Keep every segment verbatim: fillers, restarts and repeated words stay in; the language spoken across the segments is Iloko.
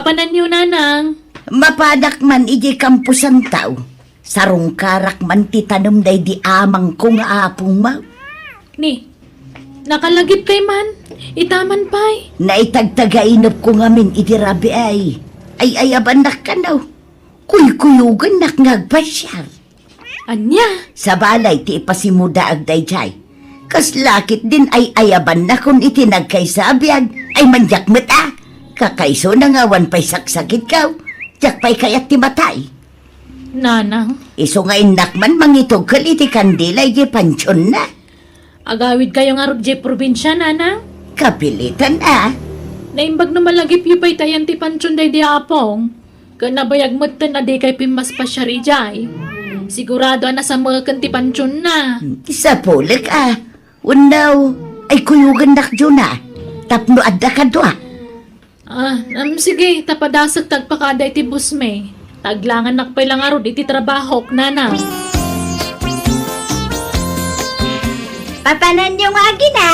Pananyo, nanang. Mapanak man idiay kampusantaw. Sarungkarak man ti tanem daydi amangko nga apong maw. Ni, nakalagipkay man. Ita man pay. Naitagtagainepko ngamin iti rabii. Ay-ayabannak kano. Kuykuyogennak nga agpasiar. Ania? Sabali ti ipasimudaag daydiay. Kasla ketdin ay-ayabannakon iti nagkaysa a biag ay mandiak met a. Kakaisuna nga awan pay saksakitko. Diak pay kayat ti matay. Nanang. Isu nga innak man mangitugkel iti kandila iti pantionna. Agawidkayo ngarud idiay probinsia, nanang? Kapilitan a. Naimbag no malagipyo pay ti ayan ti pantion daydi apong. Ket nabayag metten a dikay pimmaspasiar idiay. Sigurado a nasameken ti pantionna. Sapulek a. Wenno, ay kuyogennak Juna. Tapno adda kadua. Ah, am, sige, ta padasek ti agpakada iti busmi. Ta aglangannak pay la ngarud iti trabahok, nanang. Papananyo nga agina?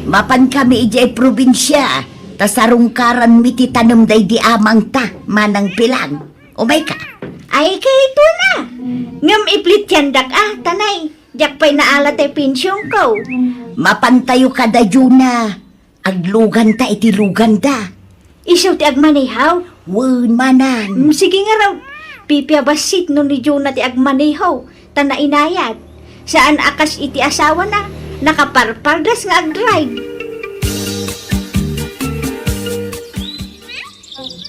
Mapankami idiay probinsia, ta sarungkaranmi ti tanem daydi amangta, manang Pilang. Umayka. Ay, kayatna. Ngem iplitiandak a, ta nay, diak pay naala ti pensionko. Mapantayo kada Juna. Agluganta iti luganda. Isu ti agmaneho? Wen, manang. Mm, sige ngarud. Pipia bassit no ni Juna ti agmaneho, ta nainayat. Saan a kas iti asawana, nakaparpardas nga agdrive.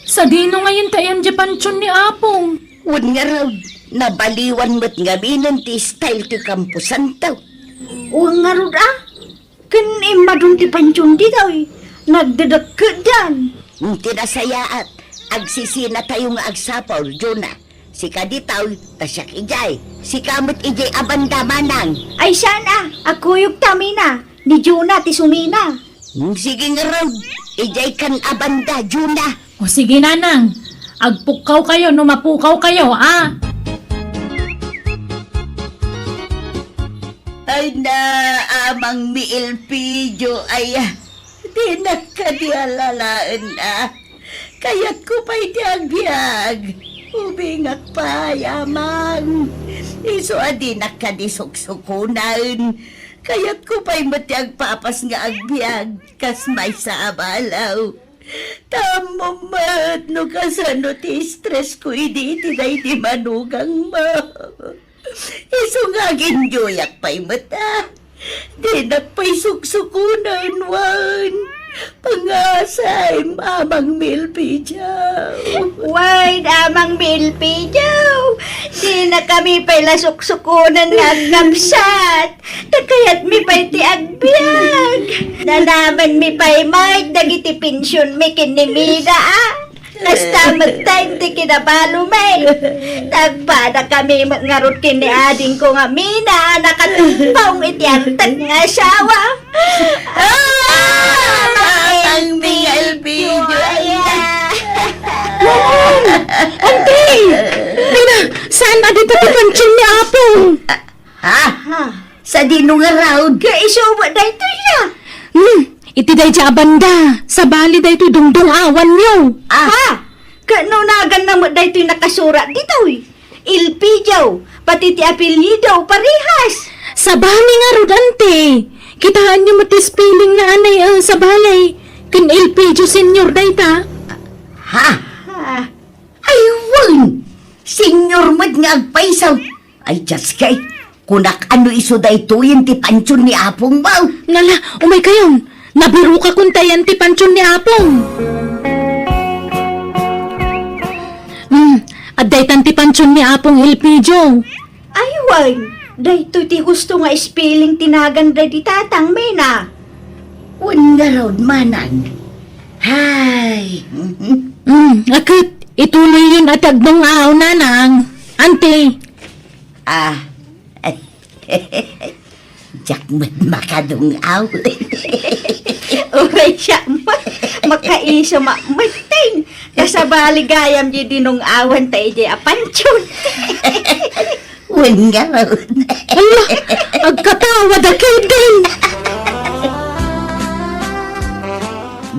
Sadino ngayen ti ayan diay pantion ni Apong? Wen ngarud, nabaliwan met ngaminen ti style ti kampusanto. Wen ngarud a, ken immadun ti pantion ditoy, nagdedekkedan. Ti nasayaat, agsisinatayo nga agsapul, Juna. Sika ditoy, ta siak idiay. Sika met idiay a banda, manang. Ay, saan a, agkuyogta, Mina, ni Juna ti sumina. Sige ngarud, idiay kan a banda, Juna. O sige, nanang, agpukkawkayo no mapukawkayo, a. Ay na, Amang mi Elpidio, ay, dinak kadi alalaen a. Kayatko pay ti agbiag. Ubingak pay, Amang. Isu a dinak kadi suksukonen. Kayatko pay met ti agpapas nga agbiag kas maysa a balaw. Ta ammom met no kasano ti stress ko idi iti daydi manugangmo. Isu nga aginyoyak pay met a. Dinak pay suksukonen wen pangasem, Amang mi Elpidio. Wen, Amang mi Elpidio, dinakami pay la suksukonen nga agngabsat. Ta kayatmi pay ti agbiag. Nanamenmi pay met dagiti pensionmi ken ni Mina a. Kasta met ti kinabalumin. Nagpadakami met ngarud ken ni adingko nga Mina a nakatungpong iti antek nga asawa. Ah, Amang mi Elpidio, aya. Auntie! Mina, saan a dita ti pantion ni Apong? Ha? Ha? Sadino ngarud? Nga isu met daytoy a. Hmm, iti daydiay a banda, sabali daytoy dungdung-awanyo. Ah. Ha? Ket no naganna met daytoy nakasurat ditoy. Elpidio, pati ti apelyido, parehas. Sabali ngarud, ante. Kitaenyo met ti spelling na anay, eh, sabali. Ken Elpidio Senior dayta. Ha? Ha? Ay, wen! Senior met nga agpayso. Ay, Dios kay, kunak a no isu daytoyen ti pantion ni Apongmo. Ngala, umaykayon. Nabirokakon ta ayan ti pantion ni Apong. Hmm, adda itan ti pantion ni Apong Elpidio. Ay, wen, daytoy ti husto nga spelling ti nagan daydi tatang, Mina. Wen ngarud, manang. Hay. Hmm, a ket, ituloyyon a ti agdung-aw, nanang. Ante. Ah. Diak met makadung-aw. Uray siak met, makaiso met, metten. Kasabali gayam di dinung-awan ta idiay a pantion. Wen ngarud. Ala, agkatawa da ketdin.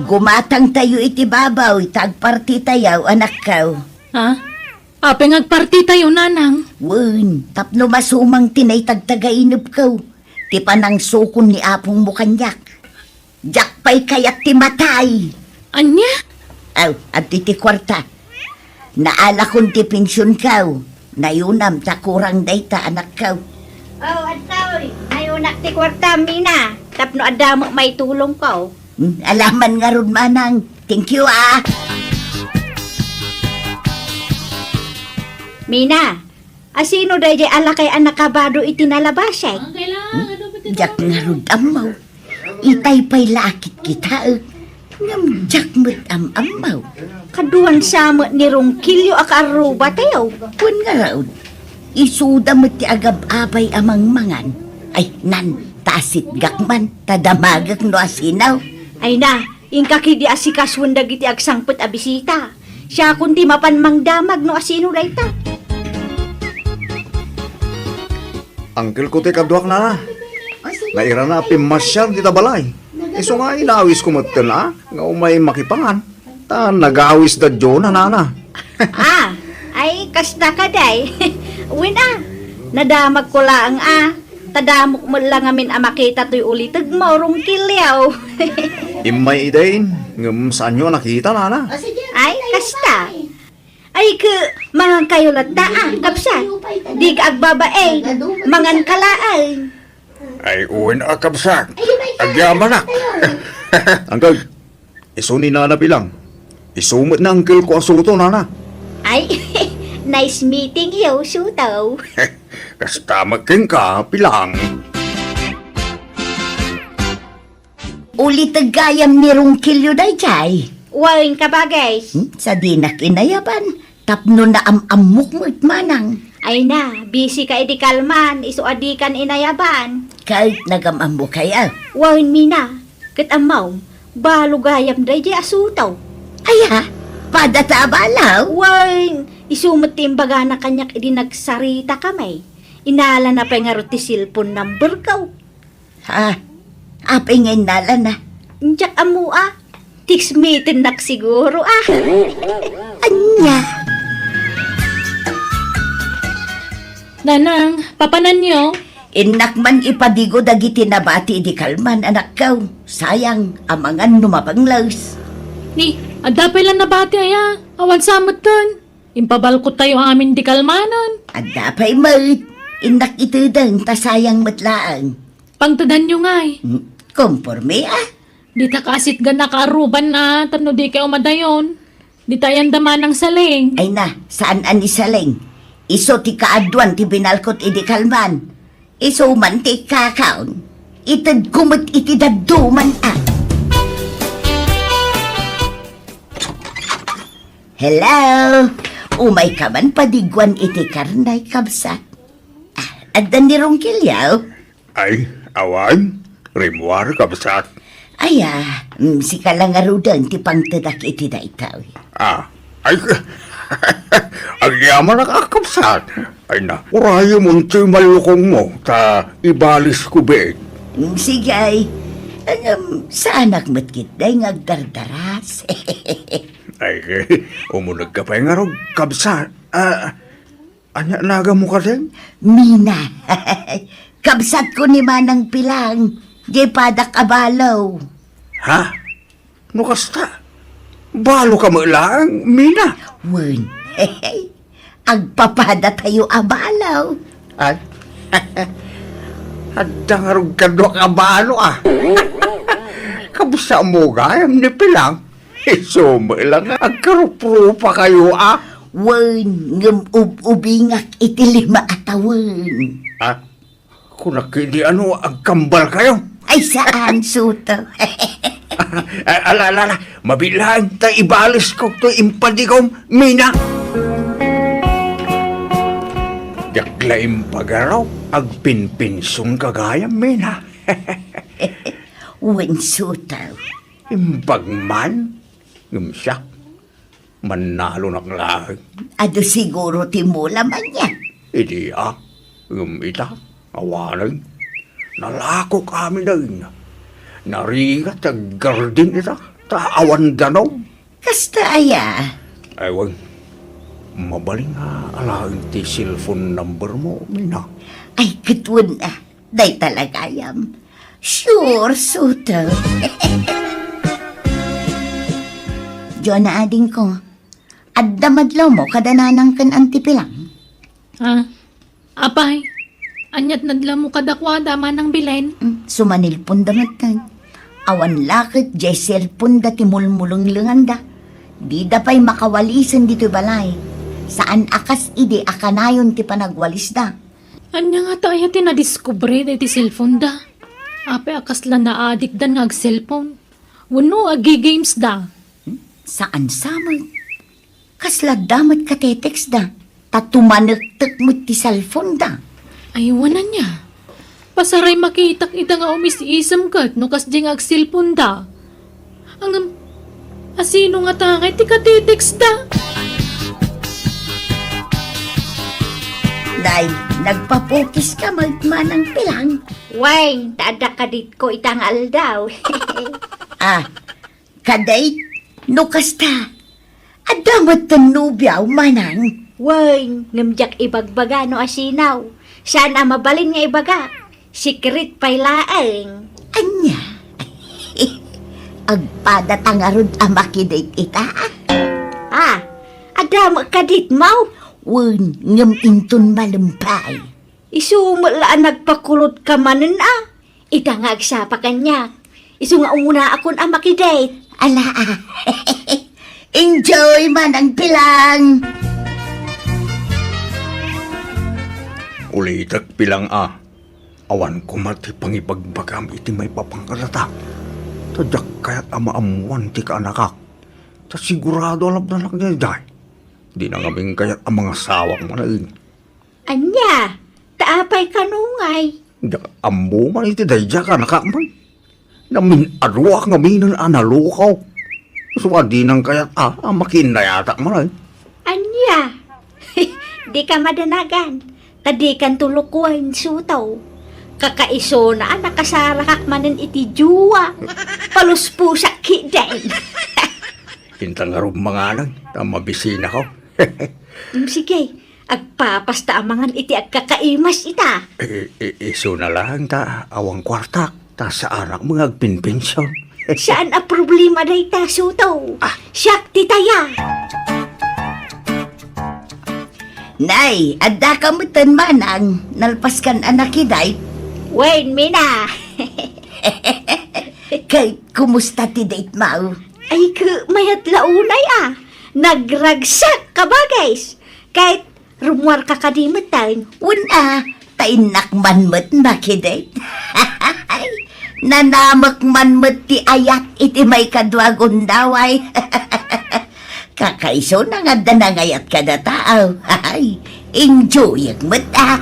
Kumatangtayo iti babaw ita agpartitayo, anakko. Ha? Apay nga agpartitayo, nanang? Wen, tapno masumang ti naitagtagainepko, ti panangsukon ni apongmo kaniak. Diak pay kayat ti matay. Ania? Aw, adda ti kuarta. Naalakon ti pensionko. Nayonam ta kurang dayta, anakko. Oh, adtoy. Nayonak ti kuarta, Mina. Tapno adda met maitulongko. Hmm, alaman ngarud, manang. Thank you, ah. Mina, asino daydiay a lakay a nakabado iti nalabasek? Hmm? Diak ngarud ammo. Itay pay la a kitkitaek. Ngem diak met am-ammo. Kaduan sa met ni Ronquillo a kaarrubatayo. Wen ngarud, isuda met ti agab-abay a mangmangan. Ay, nan, ta asitgak man, ta damagek no asino. Ay na, inka ketdi asikasuen dagiti agsangpet a bisita. Siakon ti mapan mangdamag no asino dayta. Angkelko ti kaduak, nana. Nairana a pimmasiar dita balay. Isu nga inawisko metten, a, nga umay makipangan. Ta nagawisda Diona, nana. Ah, ay, kasta kadi. Wen a, nadamagko laeng a. Ta damok met la ngamin a makita toy ulitegmo, Ronquillo. Immay idin, ngem saanyo a nakita, nana. Ay, kasta. Ay, ke, mangankayo latta, a, kabsat. Dika agbabain, manganka laeng. Ay, wen a, kabsat. Agyamanak. Angkel, isu ni Nana Pilang. Isu met ni angkelko a Suto, nana. Ay, nice meeting you, Suto. Kasta met kenka, Pilang. Uliteg gayam ni Ronquillo daydiay. Wen, kabagis. Hmm, sadinak inayaban, tapno naam-ammok met manang. Ay na, busy ka idi kalman, isu a dikan inayaban. Ket nagam-ammo kaya? Wen, Mina, ket ammom, balo gayam daydiay a Suto. Aya, pada ta a balo? Wen, isu met ti imbagana kaniak idi nagsarita kami. Inalana pay ngarud ti cellphone number ko. Ha? Apay nga innalana? Diak ammo a. Text meetingnak siguro a. Ania? Nanang, papananyo? Innak man ipadigo dagiti nabati idi kalman, anakko. Sayang, amangan no mapangles. Ni, adda pay la nabati aya? Awan sa metten. Impabalkottayo amin di kalmanan. Adda pay met. Innak itedeng ta sayang met laeng. Pangtedanyo ngay. Hmm, komporme a. Dita kaasitgan a kaaruban a tapno dikay umadayon. Dita ayan da manang Saleng. Ay na, saan a ni Saleng? Isu ti kaaduan ti binalkot idi kalman. Isu man ti kakaon. Itedko met iti dadduma a. Hello! Umayka man padiguan iti karnay, kabsat. Ah, adda ni Ronquillo? Ay, awan. Rimmuar, kabsat. Aya, mm, sika la ngaruden ti pangtedak iti daytoy. Ah, ay, agyamanak a, kabsat. Ay na, urayem untoy mallukongmo, ta ibalisko biit. Mm, sige, ay. Ngem, saanak met ketdi nga agdardaras. Ay, umunegka pay ngarud, kabsat. Ah, ania naganmo kadin? Mina. Kabsatko ni Manang Pilang. Diay padak a balo. Ha? No kasta, baloka met laeng, Mina? Wen, agpapadatayo a balo. Ay, adda ngarud kaduak a balo a. Kabsatmo gayam ni Pilang, isu met la nga agkaruprupakayo a. Wen, ngem ub-ubingak iti lima a tawen. Ah? Kunak idi ano, agkambalkayo? Ay, saan, Suto? Ah, ala, ala, ala. Mabiit laeng ta ibalisko toy impadigom, Mina. Diak la impagaraw, agpinpinsionka gayam, Mina. Wen, Suto. Imbag man, ngem siak, mannalonak laeng. Adu siguro ti mula man aya. Idi a, ngem ita, awanen. Nalakok amin dayta. Narigat ti aggardin ita. Ta awan danum. Kasta aya? Ay, wen. Mabalin nga alaen ti cellphone number mo, Mina. Ay, ket wen, ah. Dayta la gayam. Sure, Suto. Jonah, adingko. Adda madlawmo kada nanang ken Auntie Pilang? Ah, apay, aniat nadlawmo kadakuada, Manang Belen? Mm, sumanilpon da metten. Awan la ket diay cellphone da ti mulmulenglenganda. Dida pay makawalisen ditoy balay. Saan a kas idi a kanayon ti panagwalisda. Ania ngata aya ti nadiskubre daydi cellphone da? Apay a kasla naadikdan nga ag-cellphone? Wenno agi-games da? Hmm? Saan sa met? Kasla da met katetext da? Ta tumanektek met ti cellphone da. Ay, wen ania. Pasaray makitak ida nga umis-isem ket no kasdi nga ag-cellphone da. Ngem, asino ngata ngay ti katetext da? Day, nagpapukis ka met, Manang Pilang. Wen, ta adda kaditko ita nga aldaw. Ah, kadit, no kasta, adda metten nobiaw, Manang? Wen, ngem diak ibagbaga no asino. Saan a mabalin nga ibaga. Secret pay laeng. Ania? Agpadata ngarud a makidit ita? Ah, adda met kadit, maw? Wen, ngem inton malem pay. Isu met la a nagpakulot ka manen a. Ita nga agsapa kaniak. Isu nga umunaakon a makidit. Ala, ah. Enjoy, Manang Pilang. Ulitek, Pilang, a. Awan koma ti pangibagbagam iti maipapan kadata. Ta diak kayat a maammuan ti kaanakak. Ta sigurado a labnanak daydiay. Dina ngamin kayat a mangasawak manen. Ania? Ta apay kano ngay? Diak ammo man iti daydiay a kaanakak man. Namin-aruak ngaminen a nalukaw. Isu a dinan kayat a, a makinnayatak manen. Ania? Dika madanagan. Ta dikanto lukoen, Suto. Kakaisuna a nakasarakak manen iti jowa. Paluspusak ketdin. Inta ngarud manganen, ta mabisinako. Mm, sige, agpapasta a mangan iti agkakaimas ita. I-, i-, isuna laeng ta awan kuartak, ta saanak met nga agpinpension. Saan a problema dayta, Suto. Ah. Siak ti taya. Nay, addaka metten, Manang, nalpaskan a nakidit? Wen, Mina. Ket kumusta ti date-mo? Ay, ket mayat la unay a. Nagragsak, kabagis. Ket rummuarka kadi metten? Wen a, ta innak man met makidit. Nanamek man met ti ayat iti maikadua a gundaway. Kakaisuna nga adda nangayat kadatayo. Ay, enjoyek met a.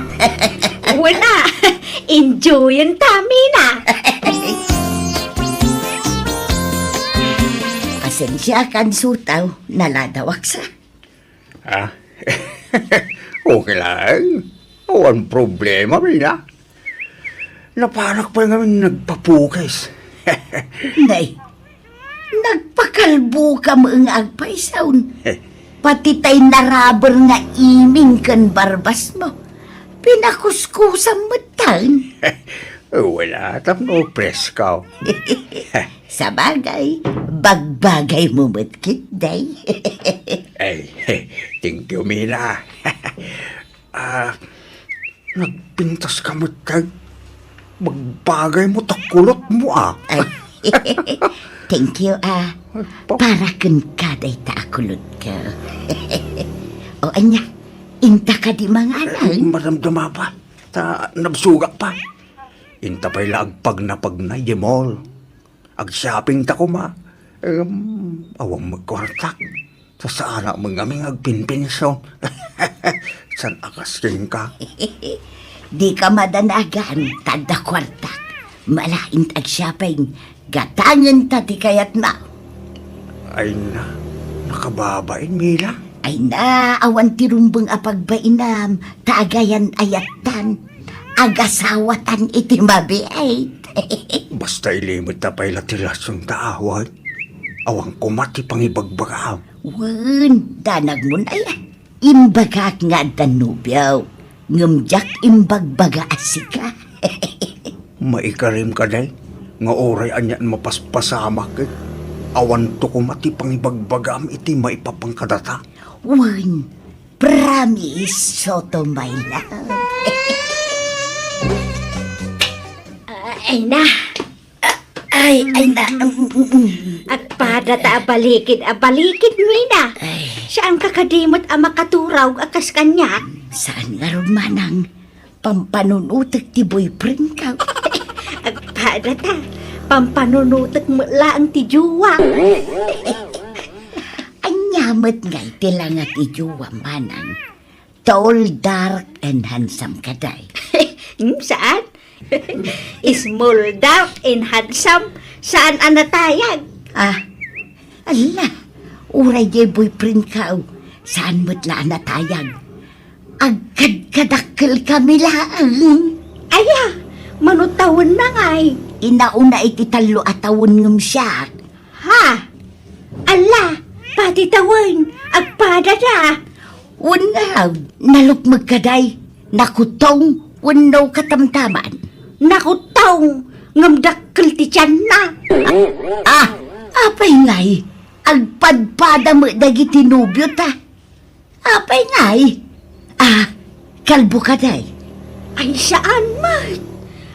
Wen a, enjoyen ta, Mina. Pasensiakan, Suto, naladawak sa. Ah? Okay lang. Awan problema, Mina. Napanak pay ngamin nagpapukis. Nay, nagpakalbo ka met nga agpaysaw. Pati tay naraber nga iming ken barbasmo, pinakuskusam metten. Wala, tapno presko. Sabagay, bagbagaymo met ketdi. Ay, thank you, Mina. Ah, nagpintas ka met, kay bagbagaymo ta kulotmo, ah. Ay, thank you, ah. Ay, pa- Para kenka dayta a kulotko. O, ania, inta kadi manganen? Eh, madamdama pa. Ta nabsogak pa. Inta pay la agpagnapagnay di mall. Ag-shopping ta koma. Em, awan met kuartak. Ta saanak met ngamin nga agpinpension. Saan a kas kenka? Dika madanagan, ta adda kuartak. Malain ta ag-shopping. Gatangen ta ti kayatmo. Ay na, nakababain, Mina. Ay na, awan ti rumbeng a pagbainam, ta agayan ayattan. Agasawatan iti mabiit. Basta ilimed ta pay la ti rason ta awan. Awan koma ti pangibagbagaam. Wen, danagmon aya. Imbagak nga adda nobio, ngem diak imbagbaga a sika. Maikarim kadi nga uray anian mapaspasamak ket awanto koma ti pangibagbagaam iti maipapan kadata. Wen, promise, Soto, my love. Ay na. Ay, ay na. Agpada ta abalikid, abalikid, Mina. Ay. Saan ka kadi met a makaturaw a kas kaniak? Saan ngarud, manang? Pampanunutek ti boyfriend ka. Agpada ta, pampanunutek met laeng ti jowa. Ania met ngay ti langa ti jowa, manang? Tall, dark, and handsome kadi. Hmm, saan? Small, dark, and handsome, saan a natayag? Ah, ala, uray diay boyfriend ka, saan met la a natayag? Agkadkadakkel kami laeng. Aya, mano tawen na ngay? Inauna iti tallo a tawen ngem siak. Ha? Alla, pati tawen, agpadada. Wen ngarud, nalukmeg kadi, nakutong wenno katamtaman? Nakutong, ngem dakkel ti tianna. Ah, apay ngay, agpadpada met dagiti nobiota. Apay ngay? Ah, kalbo kadi? Ay, saan met.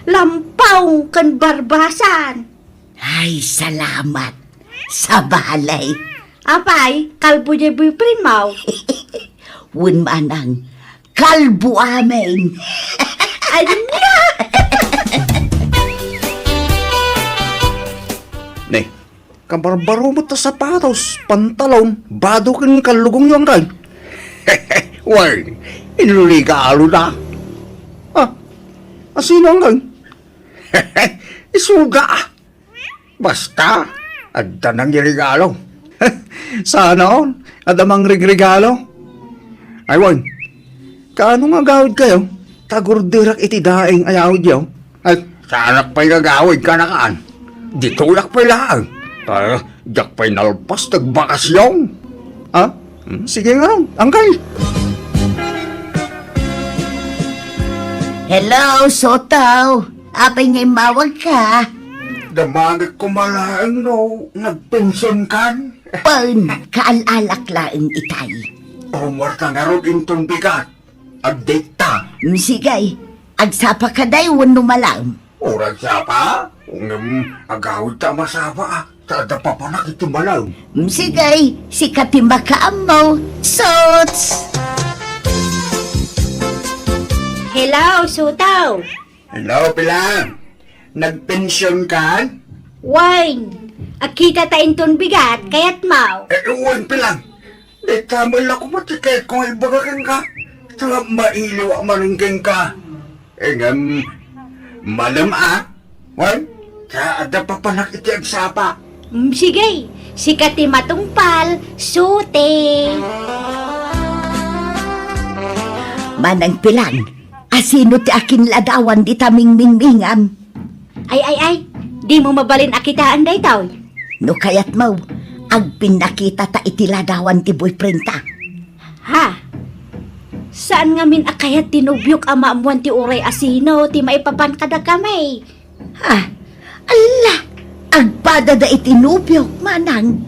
Lampaw ken barbasan. Ay, salamat. Sabali. Apay, kalbo diay boyfriend mo? Wen manang, kalbo amin. Ania? Ne, kabarbaro met ta sapatos, pantalon, bado ken kallugongyo, anggaw. Wen, inregalo da. Ah, asino, anggaw? Isuda. Basta, adda nangiregalo. Saan, adda mangregregalo. Ay, wen, kaano nga agawidkayo? Tagurderak iti daing a yawidyo. Ay, saanak pay nga agawid, kanakaan. Ditoyak pay laeng. Ta, diak pay nalpas ti agbakasyon. Ha? Hmm, sige nga, anggaw. Hello, Soto. Apay nga immawagka? Damagek koma laeng no nagpensionkan. Wen, kaal-alak laeng itay. Ummuarta ngarud inton bigat. Update ta. Mm, sige. Agsapa kadi wenno malaem? Uray sapa? Ngem agawidta a masapa, ah. Ta adda papanak iti malaem. Mm, sige. Sika ti makaammo. Sots! Hello, Soto. Hello, Pilang. Nagpensionkan? Wen, agkitata inton bigat, kayatmo? Eh, wen, Pilang. Dayta met la koma ti kayatko nga ibaga kenka. Ta mailiwak manen kenka. Eh, ngem, malem a. Wen, ta adda papanak iti agsapa. Mm, sige, sika ti matungpal, Soto. Manang Pilang, asino ti akinladawan dita mingmingmingam? Ay, ay, ay, dimo mabalin a kitaan daytoy? No kayatmo, agpinnakitata iti ladawan ti boyfriendta. Ha? Saan ngamin a kayat ti nobiok a maammuan ti uray asino ti maipapan kadakami? Ha? Alla, agpadada iti nobiok, manang.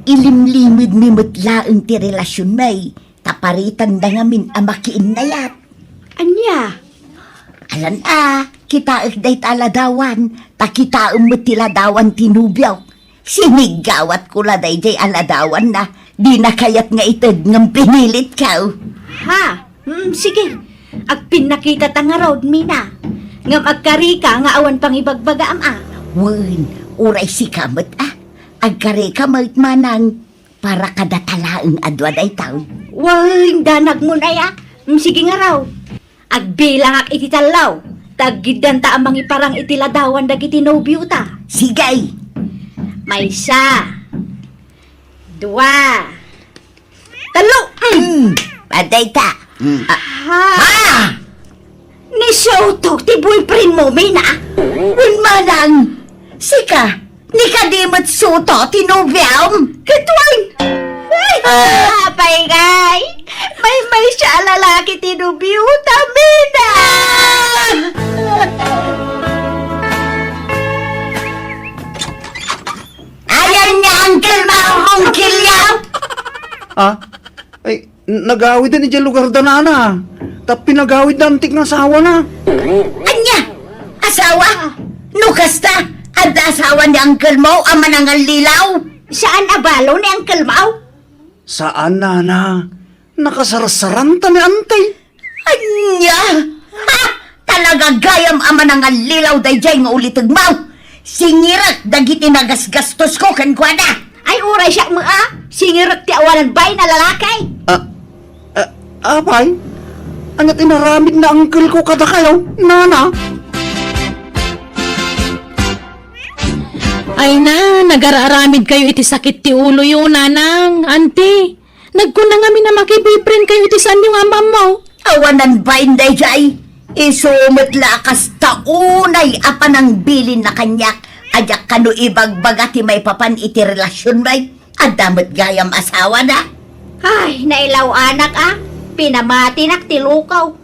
Ilimlimedmi met laeng ti relasionmi. Ta paritanda ngamin a makiinnayat. Ania? Alan a, kitaek dayta a ladawan, ta kitaem met ti ladawan ti nobiok. Siniggawatko la daydiay a ladawanna, dina kayat nga ited ngem pinilitko. Ha? Hmm, sige. Agpinnakitata ngarud, Mina. Ngem agkarika nga awan pangibagbagaam a. Wen, uray sika met a. Agkarika met, manang. Para kadata laeng a dua daytoy. Wen, danagmon aya? Mm, sige ngarud. Agbilangak iti tallo, ta aggiddanta a mangiparang iti ladawan dagiti nobiota. Sige. Maysa. Dua. Tallo. Mm, adda ita. Mm. Ah. Ha? Ah! Ni Soto ti boyfriend mo, Mina? Wen manang. Sika, Ni kadi met Soto ti nobiom? Ket wen. Ay, apay ngay? Maymaysa a lalaki ti nobiota, Mina! Ayan nga uncle mo, Uncle Yao! Ah? Ay, n-, nagawiden idiay lugar da nana. Ta pinagawid da antik nga asawana. Ania? Asawa? No kasta, adda asawa ni uncle mo a manangallilaw? Saan a balo ni uncle mo? Saan, nana. Nakasarsaranta ni anti. Ania? Ha? Talaga gayam a manangallilaw daydiay nga uliteg mo. Singirek dagiti nagasgastosko kenkuana. Ay, uray siak met a. Singirek ti awanan bain a lalaki. Ah, ah, apay? Aniat inaramid na uncle ko kadakayo, nana? Ay na, nagararamid kayo iti sakit ti ulo yo, nanang, anti. Nagkuna ngamin a maki-boyfriend kayo iti saanyo nga am-ammo. Awanan bain daydiay. Isu met la a kasta unay a panangbilinna kaniak a diak kano ibagbaga ti maipapan iti relasionmi. Adda met gayam asawana. Ay, nailaw-anak a. Pinamatinak ti lukaw.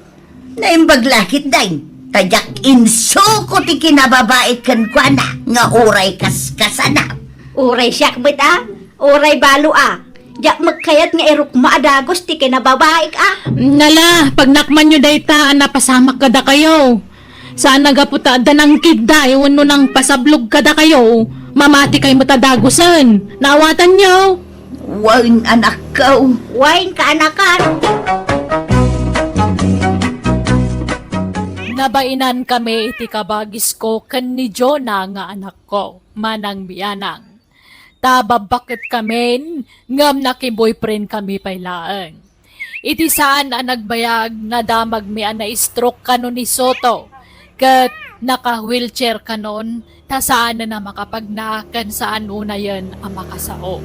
Naimbag la ketdin, ta diak insuko ti kinababaik kenkuana nga uray kaskasana. Uray siak met a, uray balo a. Diak met kayat nga irukma a dagus ti kinababaik a. Nala, pagnakmanyo dayta a napasamak kadakayo. Saan a gapu ta adda nangkidday wenno nangpasablog kadakayo, mamati kay met a dagusen. Naawatanyo? Wen, anakko. Wen, kaanakan. Nabainan kami iti kabagisko ken ni Jonah nga anakko, manang bianang. Ta babbaket kamin, ngem naki-boyfriend kami pay laeng. Iti saan a nagbayag, nadamagmi a na-stroke kano ni Soto, ket naka-wheelchair kanon, ta saanen a makapagna ken saan unayen a makasao.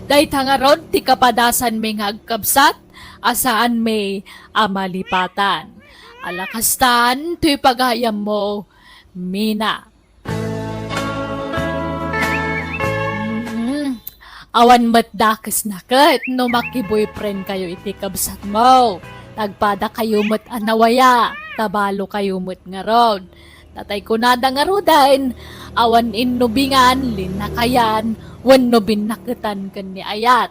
Dayta ngarud ti kapadasanmi nga agkabsat a saanmi a malipatan. Ala kastan, toy pagayammo, Mina. Mm. Awan met dakesna ket no maki-boyfriend kayo iti kabsatmo. Nagpadakayo met a nawaya, ta balo kayo met ngarud. Tatay kunada ngaruden, awan innubingan, linnakayan, wenno binnaketan ken ni ayat.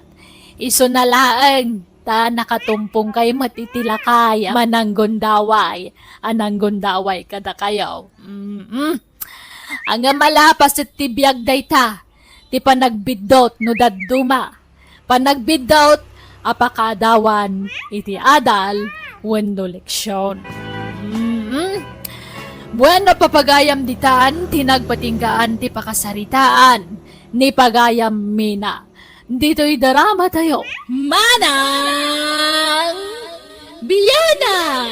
Isuna laeng, ta nakatumpong kay met iti lakay a mananggundaway, a nanggundaway kadakayo. Mm-mm. Ngem ala, paset ti biag dayta, ti panagbiddut no dadduma, panagbiddut a pakaadawan iti adal wenno leksion. Mm. Bueno, papagayam ditan ti nagpatinggaan ti pakasaritaan ni pagayam Mina. Ditoy drama tayo. Manang Bianang!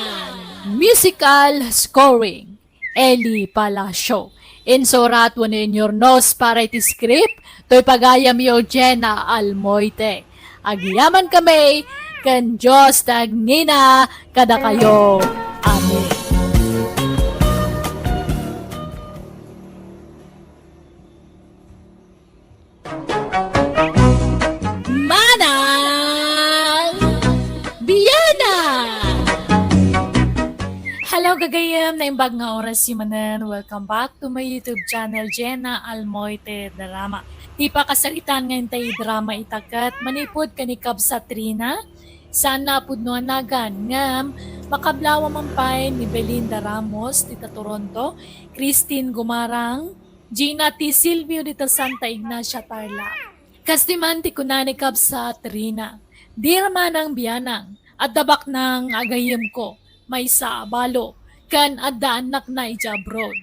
Musical scoring, Eli Palacio. Insurat wenno inyurnos para iti script, toy pagayam yo Jenna Almoite. Agyaman kami, ken Dios ti agngina kadakayo. Amen. Manang Bianang! Hello, gagayem! Naimbag nga oras manen. Welcome back to my YouTube channel, Jenna Almoite Drama. Ti pakasaritaan nga intay drama ita ket manipud ken ni Kabsat Rina, saan a pudno a nagan, ngem makablawa man pay ni Belinda Ramos dita Toronto, Christine Gumarang, Gina T. Silvio dita Santa Ignacia, Tarlac. Kastoy man ti kuna ni Kabsat Rina, "Dear Manang Bianang, adda baknang agayemko, maysa a balo, ken adda annakna idiay abroad.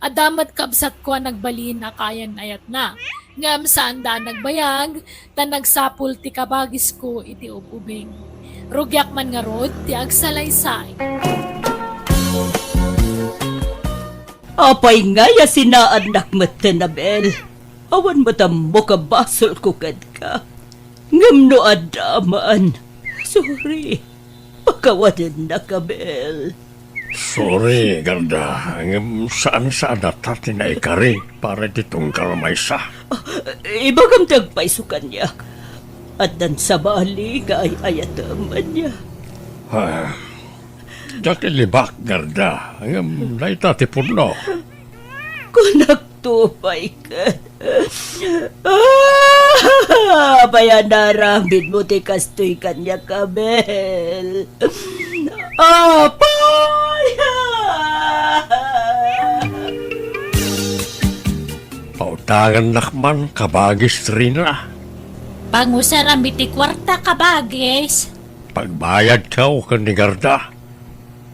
Adda met kabsatko a nagbalin a kayan-ayatna, ngem saanda a nagbayag, ta nagsapul ti kabagisko iti ub-ubing. Rugiak man ngarud ti agsalaysay." Apay ngay a sinaannak metten, Abel? Awan met ammok a basolko kenka. Ngem no adda man, sorry. Pakawanennak, Abel. Sorry, Garda. Ngem saan-saanna ta ti naikari para iti tunggal maysa. Ah, ibagam ti agpayso kaniak. Addan sabali nga ay-ayatem ania. Ah, diak ilibak, Garda. Ngem dayta ti pudno. Kunak to pay ket. Ah, apay a naaramidmo ti kastoy kaniak, Abel? Apay! Pautangannak man, kabagis Rina. Pangusaram iti kuarta, kabagis. Pagbayadkaw ken ni Garda.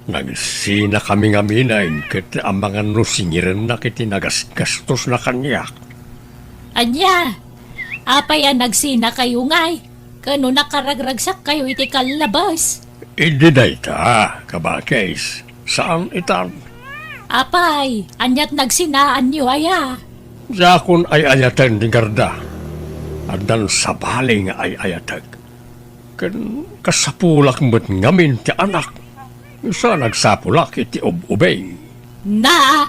Nagsinakami ngamin ket amangan no singirennak iti nagasgastosna kaniak. Ania? Apay a nagsinakayo ngay? Ken no nakaragragsakkayo iti kallabes? Idi dayta, kabagis, saan itan. Apay, aniat nagsinaanyo aya? Diakon ay-ayaten ni Garda. Addan sabali nga ay-ayatek. Ken kasapulak met ngamin ti anak. Sa nagsapulak iti ub-ubing. Na,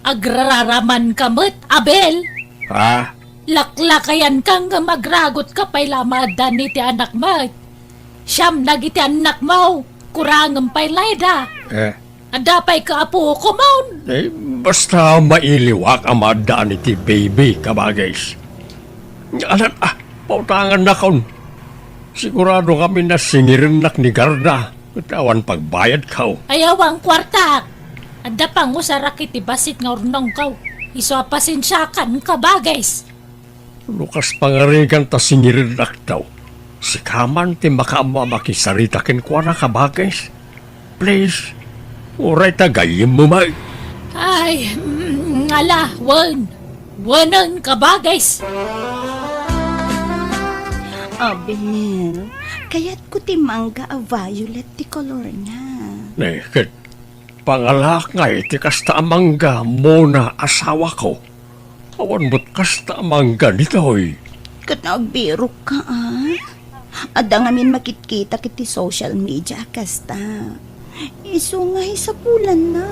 agrararamanka met, Abel. Ha? Laklakayanka ngem agragotka pay la maaddan iti anak met. Siam dagiti annakmo, kurangem pay layda. Eh? Adda pay kaapukomon. Eh, basta mailiwak a maaddan iti baby, kabagis. Anak, ah, pautangannakon. Sigurado ngamin a singirennak ni Garda. Ket awan pagbayadko. Ayaw ang kuartak. Adda pangusarak iti bassit nga urnongko. Isu a pasensiakan, kabagis. No kas pangarigan ta singirennak daw, sika man ti makaammo a makisarita kenkuana, kabagis. Please, uray ta gayyemmo met. Ay, mm, ala, wen. Wenen, kabagis. Abel, kayatko ti mangga a violet ti kolorna. Ne, ket pangalaak ngay ti kasta a mangga, Mona, asawako. Awan met kasta a mangga ditoy. Ket agbirokka, a? Adda ngamin makitkitak iti social media a kasta. Isu nga isapulanna.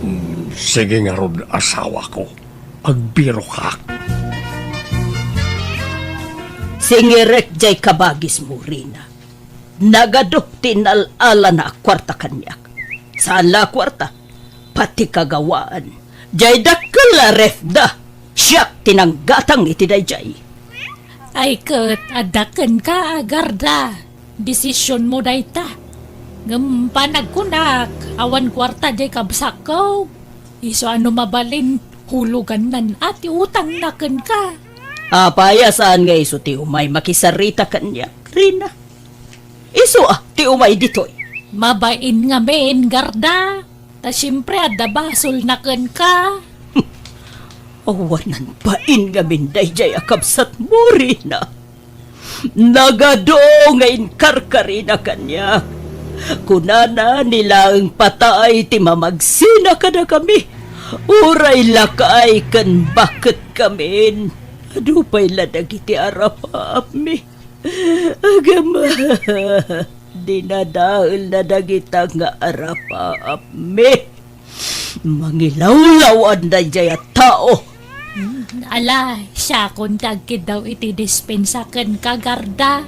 Hmm, sige ngarud, asawako. Agbirokak. Singirek jay kabagismo, Rina. Nagadu ti inal-alana a kuarta kaniak. Saan la a kuarta, pati kagawaan. Jay dakkel a refda, siak ti nanggatang iti dayjay. Ay ket, adda kenka, Garda. Desisionmo dayta. Ngem panagkunak, awan kuarta jay kabsatko. Isu a no mabalin, hulugannan a ti utangna kenka. Apay a saan nga isu ti umay makisarita kaniak, Rina? Isu a ti umay ditoy. Mabain ngamin, Garda. Ta siempre, adda basolna kenka. Awanan bain ngamin dayjay a kabsatmo, Rina. Nagadu nga inkarkarina kaniak. Kunana, ni laeng patay ti mamagsina kadakami. Uray lakay ken baketkamin. Adu pay la dagiti arapaapmi. Agama, dinadaelna dagita nga arapaapmi. Mangilawlaw a dayjay a tao. Hmm, ala, siakon ti agkiddaw iti dispensa kenka, Garda.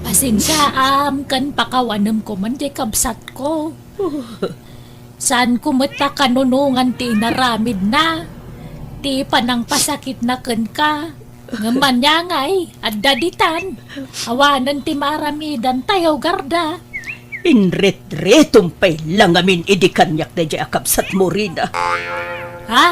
Pasensiaam ken pakawanem koma jay kabsatko. Saanko met a kanunongan ti inaramidna, ti panangpasakitna kenka. Ngem ania ngay, adda ditan. Awanen ti maaramidantayo, Garda. Inritritmo pay la ngamin idi kaniak dayjay a kabsatmo, Rina. Ha?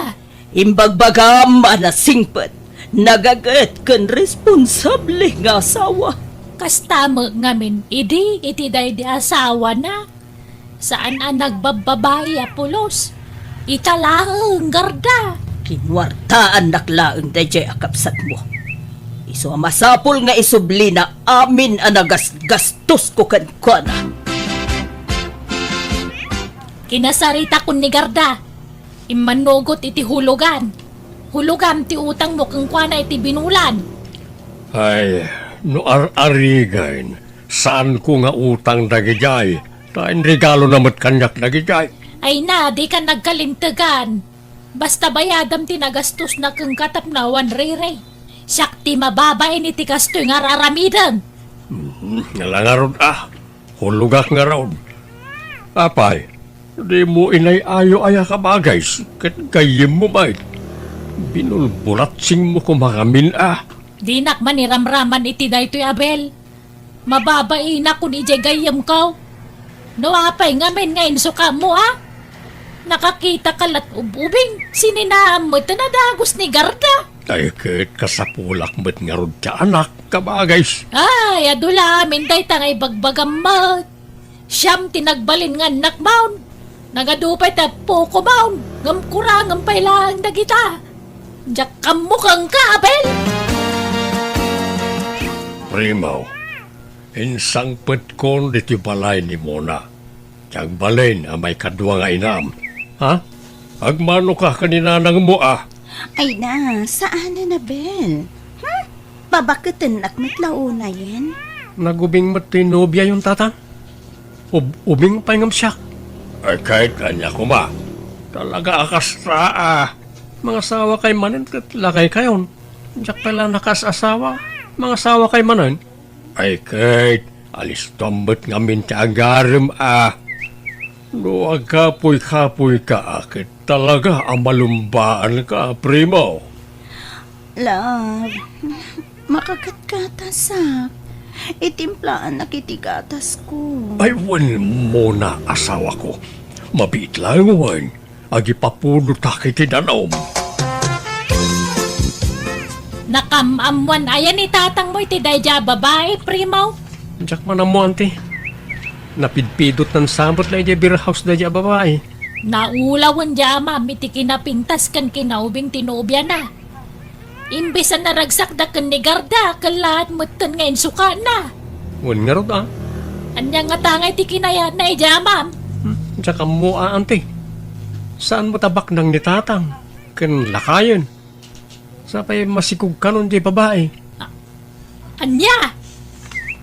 Imbagbagam a nasingpet, nagaget ken responsable nga asawa. Kasta met ngamin idi iti daydi asawana. Saan a nagbabbabai a pulos. Ita laeng, Garda. Kinuartaannak laeng dayjay a kabsatmo. Isu a masapul nga isublina amin a nagasgastosko kenkuana. Kinasaritakon ni Garda. Immannugot iti hulugan. Hulogam ti utangmo kenkuana iti binulan. Ay, no ar-arigen, saanko nga utang dagidiay, Ta inregalona met kaniak dagiti. Ay na, dika nagkalintegan. Basta bayadam ti nagastosna kenka tapno awan riri. Siak ti mababain iti kastoy nga ar-aramidem. Hmm, ala ngarud a. Hulogak ngarud. Apay, dimo inay-ayo aya ka bagay ket gayyemmo met. Binulbulatsingmo koma ngamin a. Dinak maniramraman iti daytoy, Abel. Mababainak kun idiay gayyemko. No apay ngamin nga insukaammo a? Nakakitaka la't ub-ubing, sininaam met a nadagus ni Garda. Ay, ket kasapulak met ngarud ti anak, kabagay. Ay, adu la amin dayta nga ibagbagam met. Siam ti nagbalin nga annakmon. Nagadu pay ti appokomon, ngem kurangem pay laeng dagita. Diak ammo kenka, Abel! Primo, insangpetkon ditoy balay ni Mona. Ti agbalin a maikadua nga inam. Ha? Agmanoka ken ni nanangmo a. Ay na, saanen, Abel. Hmm? Babaketennak met la unayen. Nagubing met ti nobiayon, Tatang. Ub-, ubing pay ngem siak. Ay, ket ania koma. Talaga a kasta a. Mangasawa kay manen ket lakay kayon. Diak pay la nakaas-asawa. Mangasawa kay manen. Ay, ket alistuam met ngamin ti agarem a. No agkapuy-kapuyka a, ket talaga a malumbaanka, Primo. Love, makakatgatasak. Itimplaannak iti gatasko. Ay, wen, Mona, asawako. Mabiit laeng wen. Agipapudotak iti danum. Nakam-ammoan aya ni tatangmo iti daydiay a babai, Primo? Diak man ammo, anti. Napidpidot nan sabet la idiay beer house daydiay a babai. Naulawen di amam iti kinapintas ken kinaubing ti nobiana. Imbes a naragsakda ken ni Garda, kellaat metten nga insukana. Wen ngarud a. Ania ngata nga iti kinayatna idiay amam? Hmm, diak ammo a, anti. Saan met a baknang ni tatang ken lakayen. Sapay masikog kanon diay babai. A-, ania?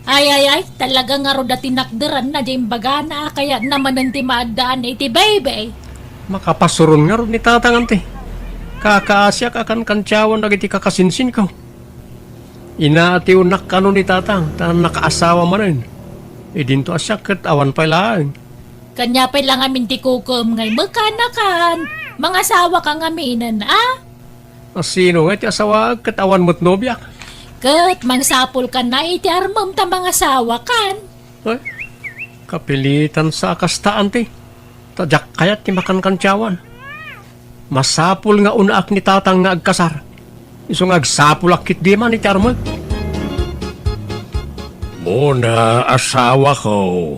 Ay, ay, ay, talaga ngarud a tinakderanna diay imbagana a kayatna manen ti maaddaan iti baybay. Makapasuron ngarud ni tatang, anti. Kakaasiak a kankantiawan dagiti kakasinsinko. Inaatiwnak kano ni tatang ta nakaasawa manen. Idinto a siak ket awan pay laeng. Kania pay la ngamin ti kukuem nga imekanakan. Mangasawaka ngaminen a? A sino ngay ti asawaek ket awan met nobiak? Ket mangsapulkan a iti armem ta mangasawakan. Ay, kapilitan sa a kasta, anti. Ta diak kayat ti makankantiawan. Masapul nga unaak ni tatang nga agkasar. Isu nga agsapulak ketdi man iti armek. Mona, asawako,